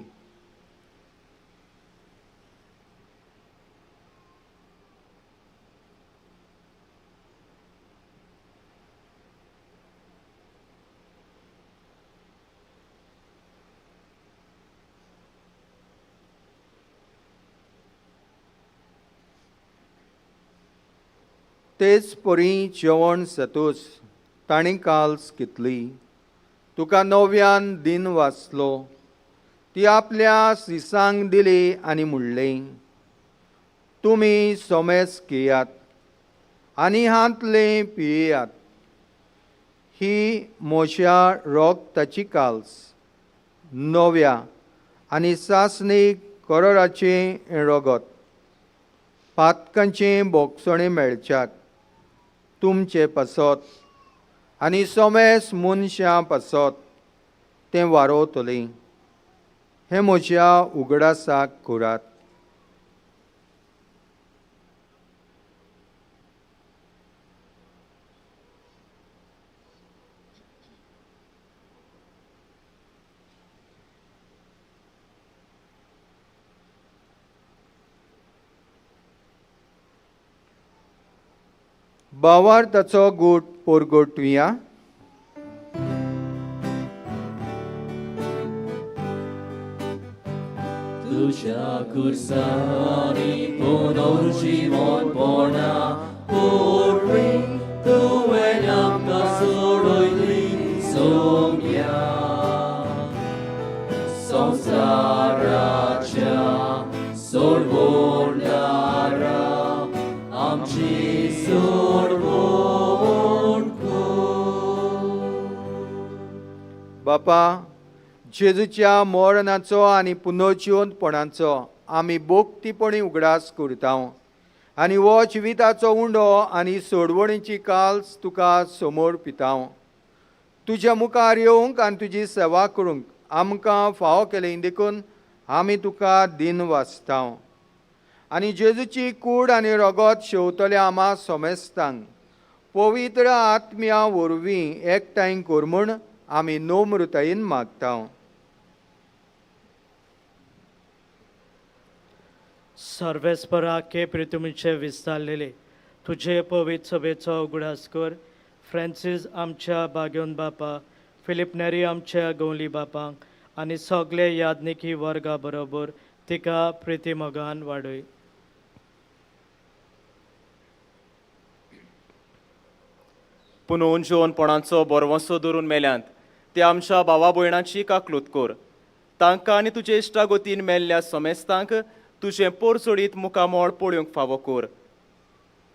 [SPEAKER 4] तेच परी जेवण सतूच तांणी काल्स घेतली. तुका नव्यान दिन वाचलो. ती आपल्या सिसांक दिली आनी म्हणलें, तुमी सोमेस घेयात आनी हांतलें पियेयात. ही म्हज्या रोगताची काल्स, नव्या आनी सासणीक करोराचें रगत, पातकांचें बोगसणें मेळच्याक तुमचे पासत आनी सोमेस मनशां पासत तें वारोवतलें. हें म्हज्या उगडासाक करात. भावार्थाचो गूट पोरगोटुया.
[SPEAKER 3] तुज्या कुर्सानी पुनर्जीवनपणा वरवीं तुवें आमकां सोडयली सोम्या. संवसाराच्या सोडवणारा आमची सोडवण कर.
[SPEAKER 4] बापा, जेजूच्या मरणाचो आनी पुनर्जिवंतपणाचो आमी भोक्तीपणी उगडास करता आनी हो जिविताचो उंडो आनी सोडवणीची काल्स तुका समोर पिता. तुज्या मुखार येवंक आनी तुजी सेवा करूंक आमकां फावो केलें देखून आमी तुका दिन वाचता. आनी जेजूची कूड आनी रगत शेवतल्या आमा सोमेस्तांक पवित्र आत्म्या वरवीं एकठांय कर म्हूण आमी नम्रतायेन मागता.
[SPEAKER 11] सर्वेस्परा के प्रितुमीचे विस्तारलेले तुजे पवित्र सभेचो उगडास कर. फ्रांसीस आमच्या बागेवन बापा, फिलीप नेरी आमच्या गवली बापांक आनी सगळे यादनिकी वर्गा बरोबर तिका प्रितीमोगान वाडय.
[SPEAKER 8] पुनून जेवणपणाचो बरवंसो धरून मेल्यांत ते आमच्या भावा भयणाची काकलूत कर. तांकां आनी तुजे इश्टागोतीन मेल्ल्या सोमेस्तांक तुजें पोरचोडीत मुखामळ पळोवंक फावो कर.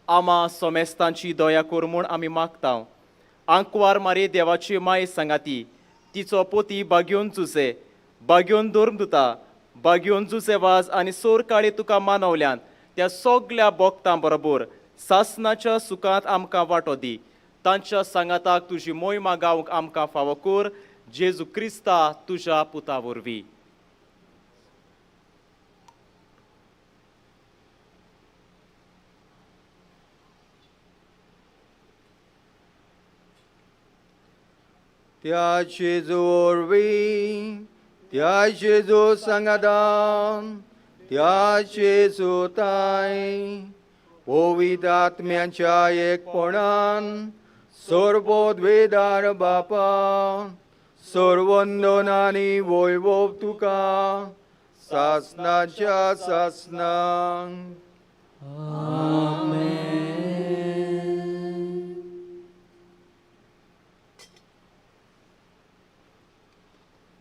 [SPEAKER 8] आमा सोमेस्तांची दया कर म्हूण आमी मागता. आंकवार मारी देवाची माय सांगाती तिचो पोती बागयोन जुजे, बागयोन धर्मदुता, बागयोन जुजे वाज आनी सोर काळी तुका मानवल्यान त्या सगल्या भक्तां बरोबर सासनाच्या सुखांत आमकां वांटो दी. तांच्या सांगाताक तुजी मोहिमा गावंक आमकां फावो कर. जेजू क्रिस्ता तुज्या पुता वरवीं.
[SPEAKER 4] त्या जेजू वरवीं, त्या जेजू सांगातान, त्या जेजू ताय पवित्र आत्म्याच्या एकपणान सर्वोद्वेदार बापा सर्वंदन आनी वैभव तुका सासनाच्या सासनांक.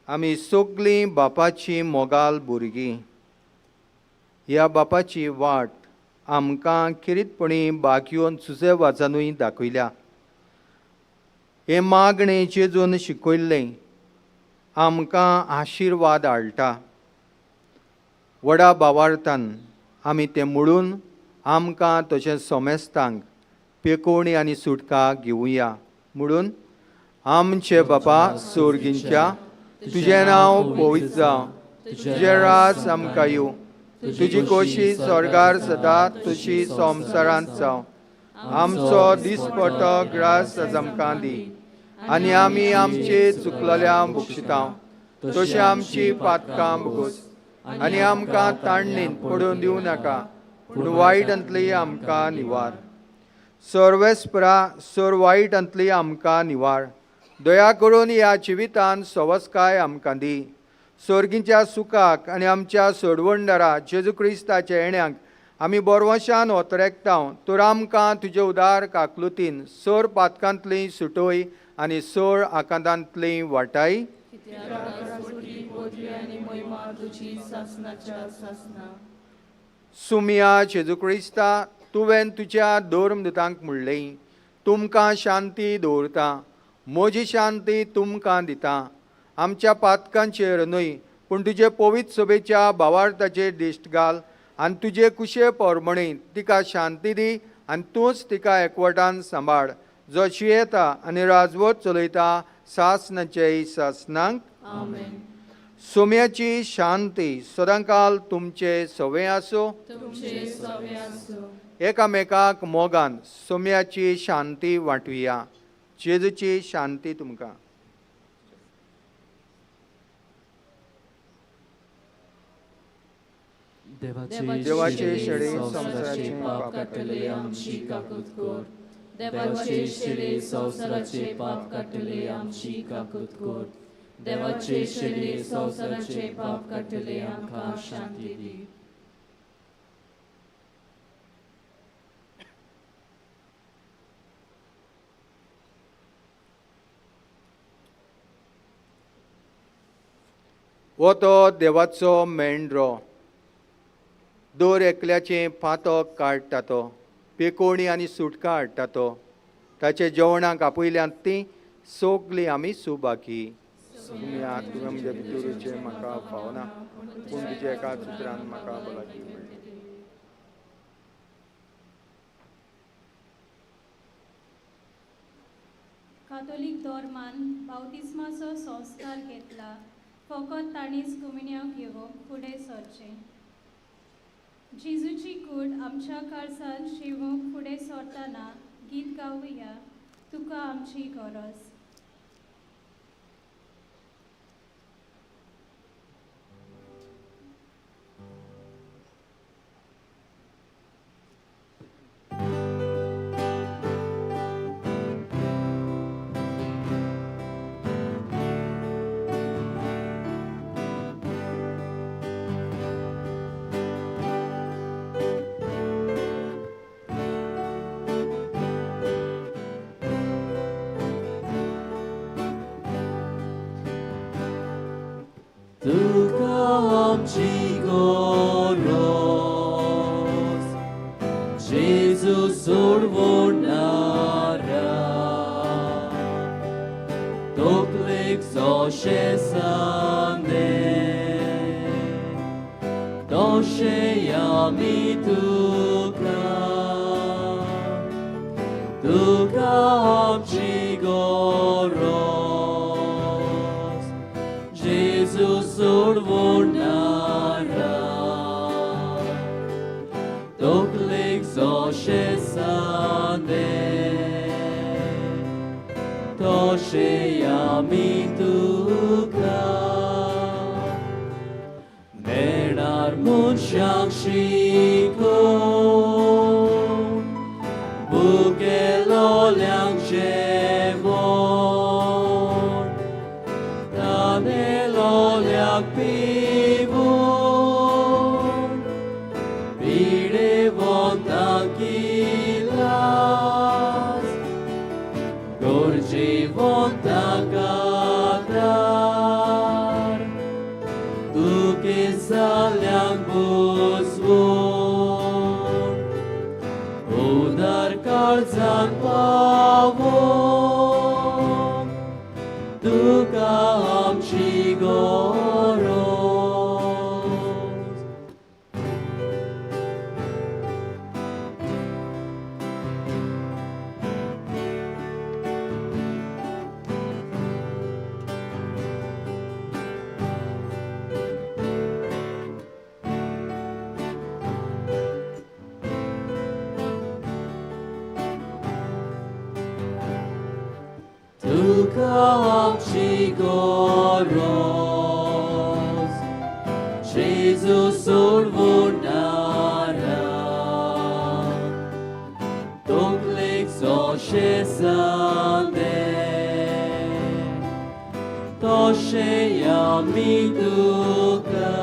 [SPEAKER 4] आमी सगळीं बापाची मोगाल भुरगीं. ह्या बापाची वाट आमकां खेरीतपणी बागयोन सुसे वाजानूय दाखयल्या. हें मागणें जेजून शिकयल्लें आमकां आशिर्वाद हाडटा. व्हडा भावार्थान आमी तें म्हणून आमकां तशें सोमेस्तांक पेकोवणी आनी सुटका घेवया. म्हणून आमचे बापा सोर्गींच्या, तुजें नांव पवित्र जावं, तुजें राज आमकां येवं, तुजी कोशी स्वर्गार सदा तशी संवसारांत जावं. आमचो दिसपटो ग्रास आज आमकां दी आनी आमी आमचे चुकलेल्या बक्षिता तशी आमची पातकां भोगोस आनी आमकां ताणणीन पडून दिवं नाका, पूण वायटांतली आमकां निवार. सर्वेस्परा सर वायटांतली आमकां निवार. दया करून ह्या जिवितान सवस्काय आमकां दी. सोर्गींच्या सुखाक आनी आमच्या सोडवणदारा जेजू क्रिस्ताच्या येण्याक आमी बोरवशान ओतरेकता. तर आमकां तुजे उदार काकलुतीन सोर पातकांतली सुटोय आनी सोर आकांतांतली वाटाय. सुमिया जेजू क्रिस्ता, तुवें तुज्या धर्मदुतांक म्हणलें, तुमकां शांती दवरता, म्हजी शांती तुमकां दिता. आमच्या पातकांचेर न्हय पूण तुजे पवित्र सभेच्या भावार्थाचेर दिश्ट घाल आनी तुजे कुशे पोरमणी तिका शांती दी आनी तूंच तिका एकवटान सांबाळ, जो शियेता आनी राजवट चलयता सासनाचे सासनांक. सोम्याची शांती सदांकाल तुमचे सवे आसूं. एकामेकाक मोगान सोम्याची शांती वांटुया. जेजूची शांती तुमकां. देवाचे शेळी संवसाराचे पाप
[SPEAKER 3] काडटले आमची काकूत कर. देवाचे शेळी संवसाराचे पाप काडटले आमची काकूत कर. देवाचे शेळी संवसाराचे पाप काडटले आमकां शांती दी.
[SPEAKER 4] हो तो देवाचो मेंढरो, दर एकल्याचें पातक काडटा तो, पेकोवणी आनी सुटका हाडटा तो. ताचे जेवणाक आपयल्यांत तीं सगळीं आमी सुबाकी. तुमी आत तुवें म्हज्या भितर येवचें म्हाका फावना, पूण तुज्या एकाच उतरान म्हाका भलायकी मेळटली.
[SPEAKER 2] कातोलीक धर्मान बावतिस्माचो संस्कार घेतला फकत तांणीच कुमिन्यांव घेवंक फुडें सरचें. जेजूची कूड आमच्या काळजांत शिवूंक फुडें सरतना गीत गावया, तुका आमची गरज.
[SPEAKER 3] तुका आमची गरज, जेजू सोडवणारा, तकलेक जशें सांदे तशें आमी तुका, तुका आमची गरज, जेजू सोडवणारा, तकलेक जशें सांदे तशें आमी तुका. मेळार मनशांक शिकोवन भुकेलोल्यांक जेवण, तानेलोल्याक पिवून पिडेवंतांक इलाज, गरजेवंतांक आदार, दुखेस्ताल्यांक बुजवण, उदार काळजाक पावोवंक तुका आमची गरज. तुका आमची गरज, जेजू सोडवणारा, तकलेक जशें सांदे तशें आमी तुका,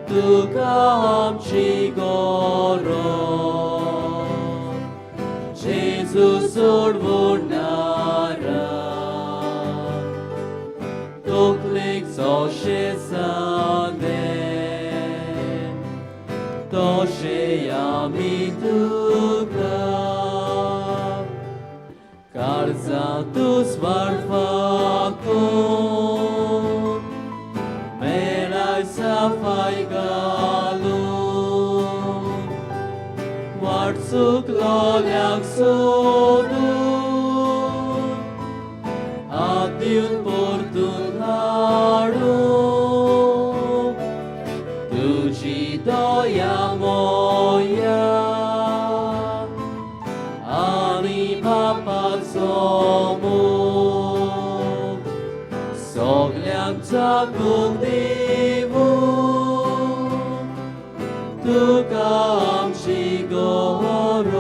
[SPEAKER 3] तुका आमची गरज, जेजू सोडवणारा, तकलेक जशें सांदे तशें आमी तुका. काळजांतूच वाडपाकून मेळाय सफाय घालून, वाट चुकलोल्यांक सोदून हात दिवन परतून हाडून, तुजी दया मोया आनी बापाचो मोग सगल्यांक जागूंक दिवूं तुका आमची गरज.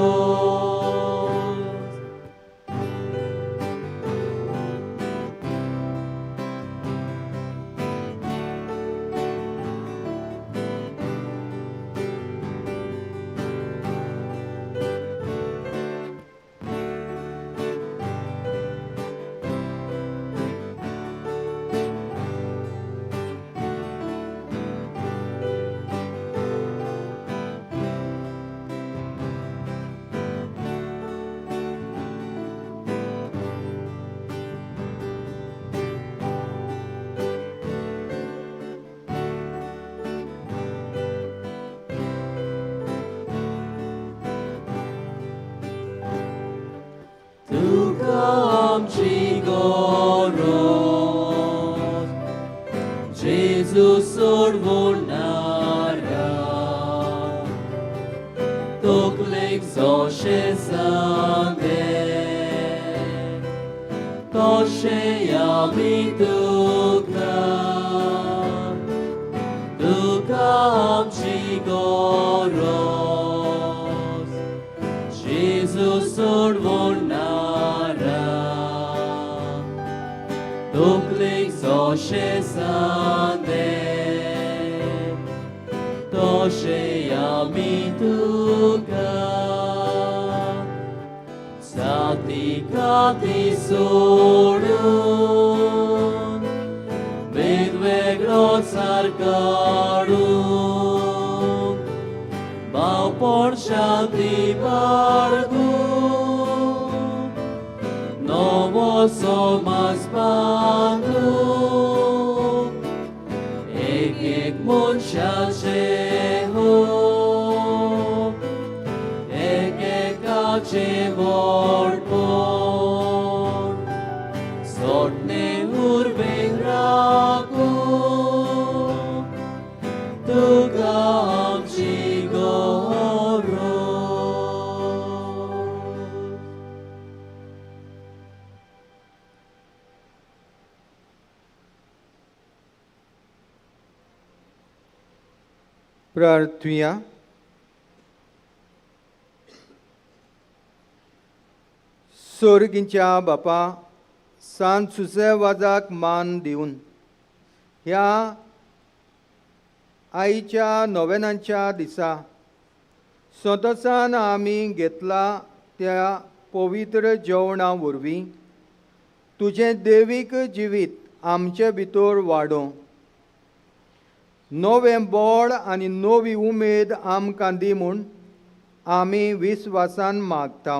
[SPEAKER 3] जेजू सोडवणारा तकलेक जोशें सांदे तशें आमी तुका तुका आमची गरज जेजू सोडवणारा तकलेक जोशें सांदे तशें आमी तुका जाती काती सोडून वेगवेगळो चार काडून भावपण शांती बाळगून नवो समाज बांदून एक एक मनशाचें हो एक एकाचें व्हडपण सोडणें उर्बेक राखून तुका आमची गरज.
[SPEAKER 4] प्रार्थुया. सोर्गींच्या बापा, सांत सुसेवाजाक मान दिवन ह्या आईच्या नोवेनांच्या दिसा संतोसान आमी घेतला त्या पवित्र जेवणा वरवीं तुजें देवीक जिवीत आमचे भितर वाडोवं, नवें बळ आनी नवी उमेद आमकां दी म्हूण आमी विस्वासान मागता.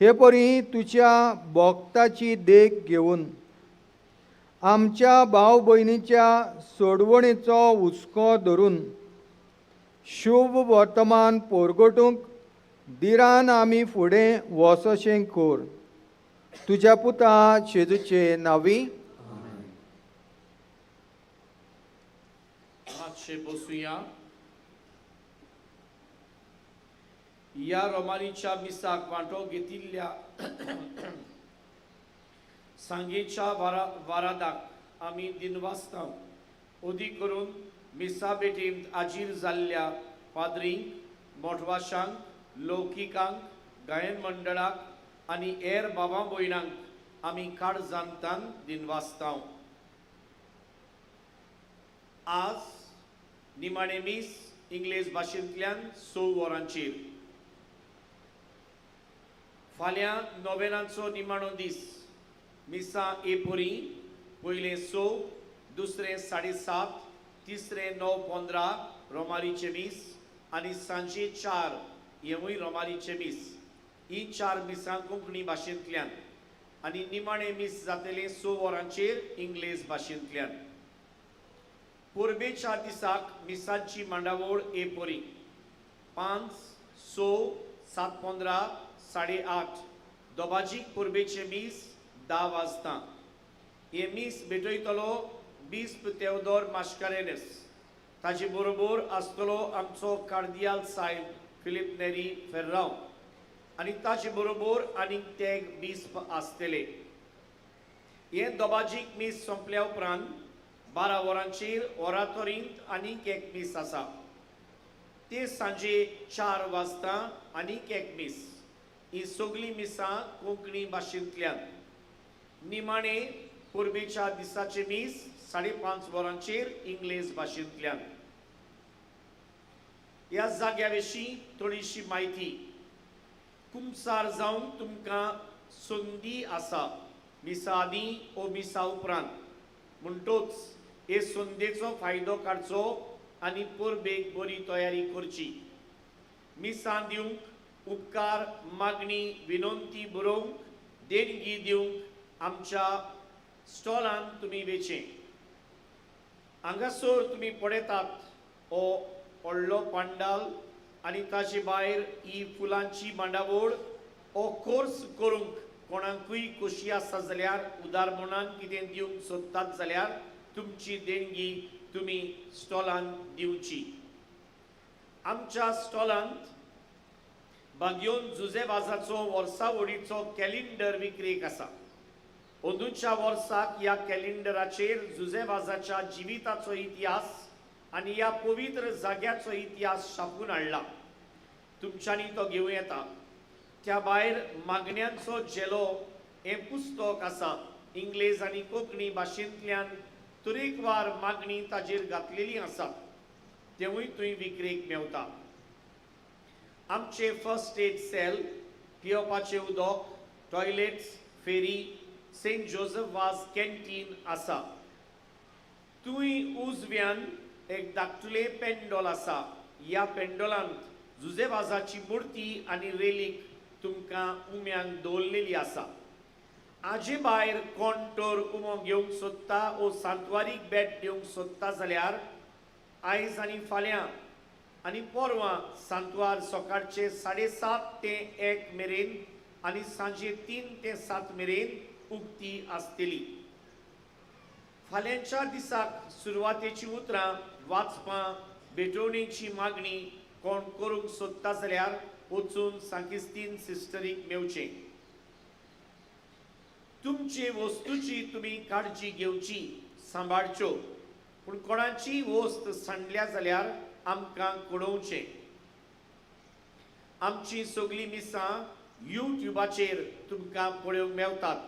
[SPEAKER 4] हे परी तुज्या भक्ताची देख घेवन आमच्या भाव भयणीच्या सोडवणेचो हुस्को धरून शुभ वर्तमान पोरगटूंक दिरान आमी फुडें वचशें कर. तुज्या पुता जेजूचे नांवी.
[SPEAKER 1] मातशें बसुया. ह्या रोमानीच्या मिसाक वांटो घेतिल्ल्या सांगेच्या वारादाक आमी दिनवासता. अदीक करून मिसा भेटींत आजीर जाल्ल्या पाद्रींक, मोटवाशांक, लौकिकांक, गायन मंडळाक आनी हेर बाबा भयणांक आमी काळजांतान दिनवासता. आज निमाणें मीस इंग्लेज भाशेंतल्यान 6 वरांचेर. फाल्यां नोवेनांचो निमाणो दीस. मिसां एपरी पयलें 6, दुसरें 7:30, तिसरें 9:15 रोमारीचें मीस आनी सांजे 4 हेंवूय रोमारीचें मीस. ही 4 मिसां कोंकणी भाशेंतल्यान आनी निमाणें मीस जातलें 6 वरांचेर इंग्लेज भाशेंतल्यान. परबेच्या दिसाक मिसांची मांडावळ एपरी 5, 6, 7:15, 8:30. दोबाजीक परबेचें मीस 10 वाजता. हें मीस भेटयतलो बिस्प तेवदोर माश्कारेनस. ताजे बरोबर आसतलो आमचो कार्दियाल साहेब फिलीप नेरी फेर्रांव आनी ताजे बरोबर आनीक ते बिस्प आसतले. हें दोबाजीक मीस सोंपल्या उपरांत 12 वरांचेर ओरातोरींत आनीक एक मीस आसा. ते सांजे 4 वाजता आनीक एक मीस. ही सगळीं मिसां कोंकणी भाशेंतल्यान. निमाणें परबेच्या दिसाचें मीस 5:30 वरांचेर इंग्लेज भाशेंतल्यान. ह्या जाग्या विशीं थोडीशी म्हायती. कुमसार जावंक तुमकां संदी आसा मिसा आदीं ओ मिसा उपरांत. म्हणटोच हे संदेचो फायदो काडचो आनी परबेक बरी तयारी करची. मिसां दिवंक, उपकार, मागणी, विनंती बरोवंक, देणगी दिवंक आमच्या स्टॉलान तुमी वेचें. हांगासर तुमी पळयतात हो व्हडलो पांडाल आनी ताचे भायर ही फुलांची मांडावळ. हो कोर्स करूंक कोणाकूय खोशी आसा जाल्यार, उदार मनान कितें दिवंक सोदतात जाल्यार तुमची देणगी तुमी स्टॉलांत दिवची. आमच्या स्टॉलांत बागयोन जुजे वाजाचो वर्सावडीचो कॅलेंडर विक्रेक आसा. अंदूच्या वर्साक ह्या कॅलेंडराचेर जुजे वाजाच्या जिविताचो इतिहास आनी ह्या पवित्र जाग्याचो इतिहास छापून हाडला. तुमच्यांनी तो घेवं येता. त्या भायर मागण्यांचो झेलो हें पुस्तक आसा. इंग्लेज आनी कोंकणी भाशेंतल्यान तरेकवार मागणी ताजेर घातलेली आसात, तेवूय थंय विक्रेक मेवता. आमचे फर्स्ट एड सेल, पिवपाचें उदक, टॉयलेट्स, फेरी, सेंट जोजफ वाज कॅन्टीन आसा. थंय उजव्यान एक धाकटुलें पेंडोल आसा. ह्या पेंडोलांत जुजे वाजाची मुर्ती आनी रेलीक तुमकां उम्यांक दवरलेली आसा. आजे भायर कोण तर उमो घेवंक सोदता ओ सांतवारीक भेट दिवंक सोदता जाल्यार आयज आनी फाल्यां आनी परवां सांतवार सकाळचे 7:30 ते 1 मेरेन आनी सांजे 3 ते 7 मेरेन उक्ती आसतली. फाल्यांच्या दिसाक सुरवातेची उतरां वाचपां भेटवणेची मागणी कोण करूंक सोदता जाल्यार वचून सांकिस्तीन सिस्टरीक मेवचें. तुमचे वस्तूची तुमी काळजी घेवची, सांबाळच्यो, पूण कोणाची वस्त सांडल्या जाल्यार आमकां कळोवचें. आमची सगळीं मिसां युट्युबाचेर तुमकां पळोवंक मेवतात,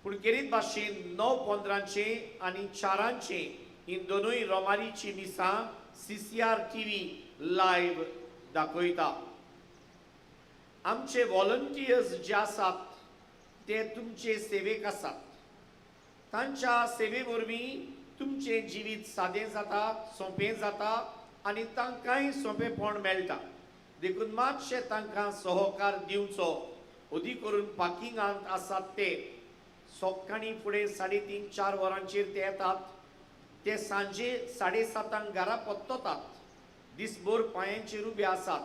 [SPEAKER 1] पूण खेरीत भाशेन 9:15 आनी 4 ही दोनूय रोमारीची मिसां CCR TV live दाखयता. आमचे वॉलंटियर्स जे आसात ते तुमचे सेवेक आसात. तांच्या सेवे वरवीं तुमचें जिवीत सादें जाता, सोंपें जाता आनी तांकांय सोंपेपण मेळटा. देखून मातशें तांकां सहकार दिवचो. अदीक करून पार्किंगांत आसात ते सकाळीं फुडें 3:30-4 वरांचेर ते येतात. ते सांजे 7:30 घरा परततात. दिसभर पांयांचेर उबे आसात.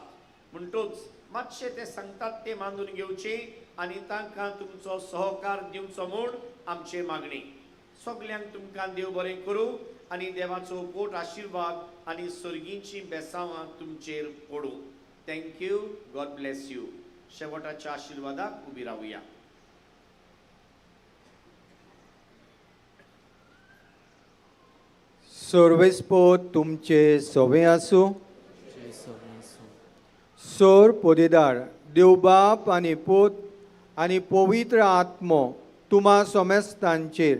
[SPEAKER 1] म्हणटूच मातशें ते सांगतात ते मानून घेवचे आनी तांकां तुमचो सहकार दिवचो म्हूण आमचे मागणी. सगल्यांक तुमकां देव बरें करूं आनी देवाचो पोट आशिर्वाद आनी सर्गींची बेसांवां तुमचेर पडूं. Thank you. God bless you. शेवटाच्या आशिर्वादाक उबी रावया.
[SPEAKER 4] सर्वेस्पोत तुमचे सवे आसूं. सोर पोदेदार देवबाप आनी पूत आनी पवित्र आत्मो तुमा सोमेस्तांचेर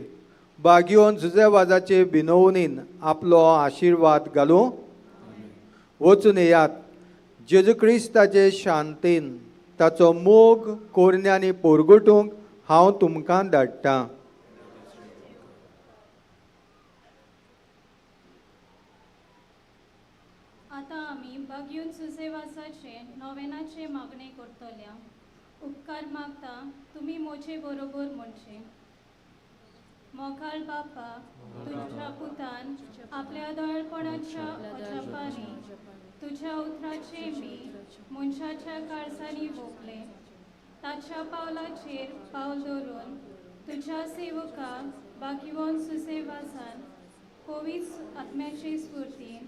[SPEAKER 4] बागयोन जुजेवाजाचे बिनोवणीन आपलो आशिर्वाद घालूं. वचून येयात जेजू क्रिस्ताचे शांतीन ताचो मोग कोरण्यांनी पोरगटूंक हांव तुमकां धाडटां.
[SPEAKER 2] आतां आमी बागयोन सुसेवासाचे नोवेनाचे मागणे करतल्या. उपकार मागता तुमी म्हजे बरोबर म्हणचे. मोगाळ बापा, तुज्या पुतान आपल्या दयाळपणाच्या अजापांनी तुज्या उतराचे मी मनशाच्या काळजांनी वोगले. ताच्या पावलाचेर पावल दवरून तुज्या सेवकाक बागयोन सुसेवासान पवित्र आत्म्याचे स्फुर्तीन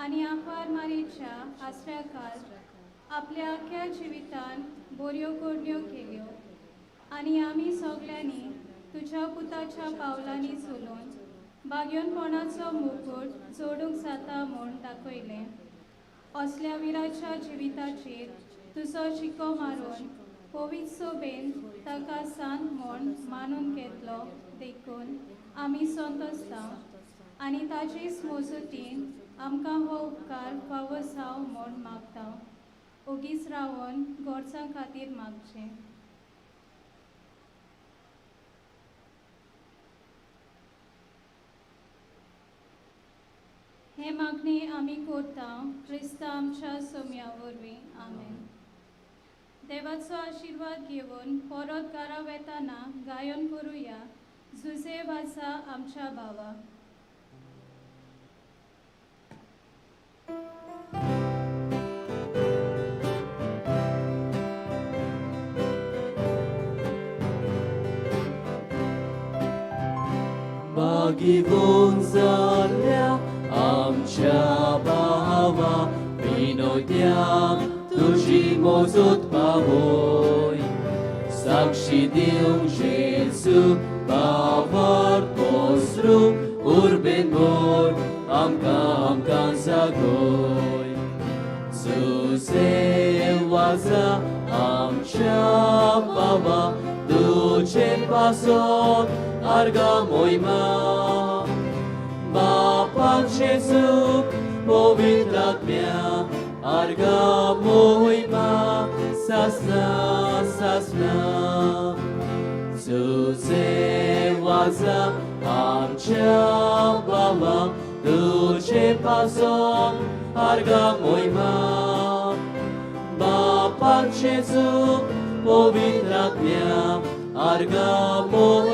[SPEAKER 2] आनी आफार मारीच्या आसऱ्याखाल आपल्या आख्या जिवितान बऱ्यो करण्यो केल्यो आनी आमी सगल्यांनी तुज्या पुताच्या पावलांनी चलून बागयोनपणाचो मुकूट जोडूंक जाता म्हूण दाखयलें. असल्या विराच्या जिविताचेर तुजो शिको मारून पवित्र सोबेन ताका सांत म्हूण मानून घेतलो देखून आमी संतोसता आनी ताचेच मजतीन आमकां हो उपकार फावो जावं म्हूण मागता. ओगीच रावन गरजां खातीर मागचें. हे मागणी आमी करता क्रिस्ता आमच्या सोम्या वरवीं. आमेन. देवाचो आशिर्वाद घेवन परत घरा वेताना गायन करुया जुजे वाजा आमच्या भावा.
[SPEAKER 3] बागिवून जाल्ल्या आमच्या भावा विनोद्या तुजी मोजूत पावय साक्षी दिवंक जेजू बावर पसरूंक उर्बेन भर आमकां आमकां जागय जुजे वाजा आमच्या बाबा तुजे पासत आर्गा मोहिमा बापा जेजू पवित्र आत्म्या आर्गा मोहिमा सासना सासना तुझे वाजा आमच्या बाबा तुझे पासत आर्गा मोहिमा बापा जेजू पवित्र आत्म्या आर्गा मोहिमा.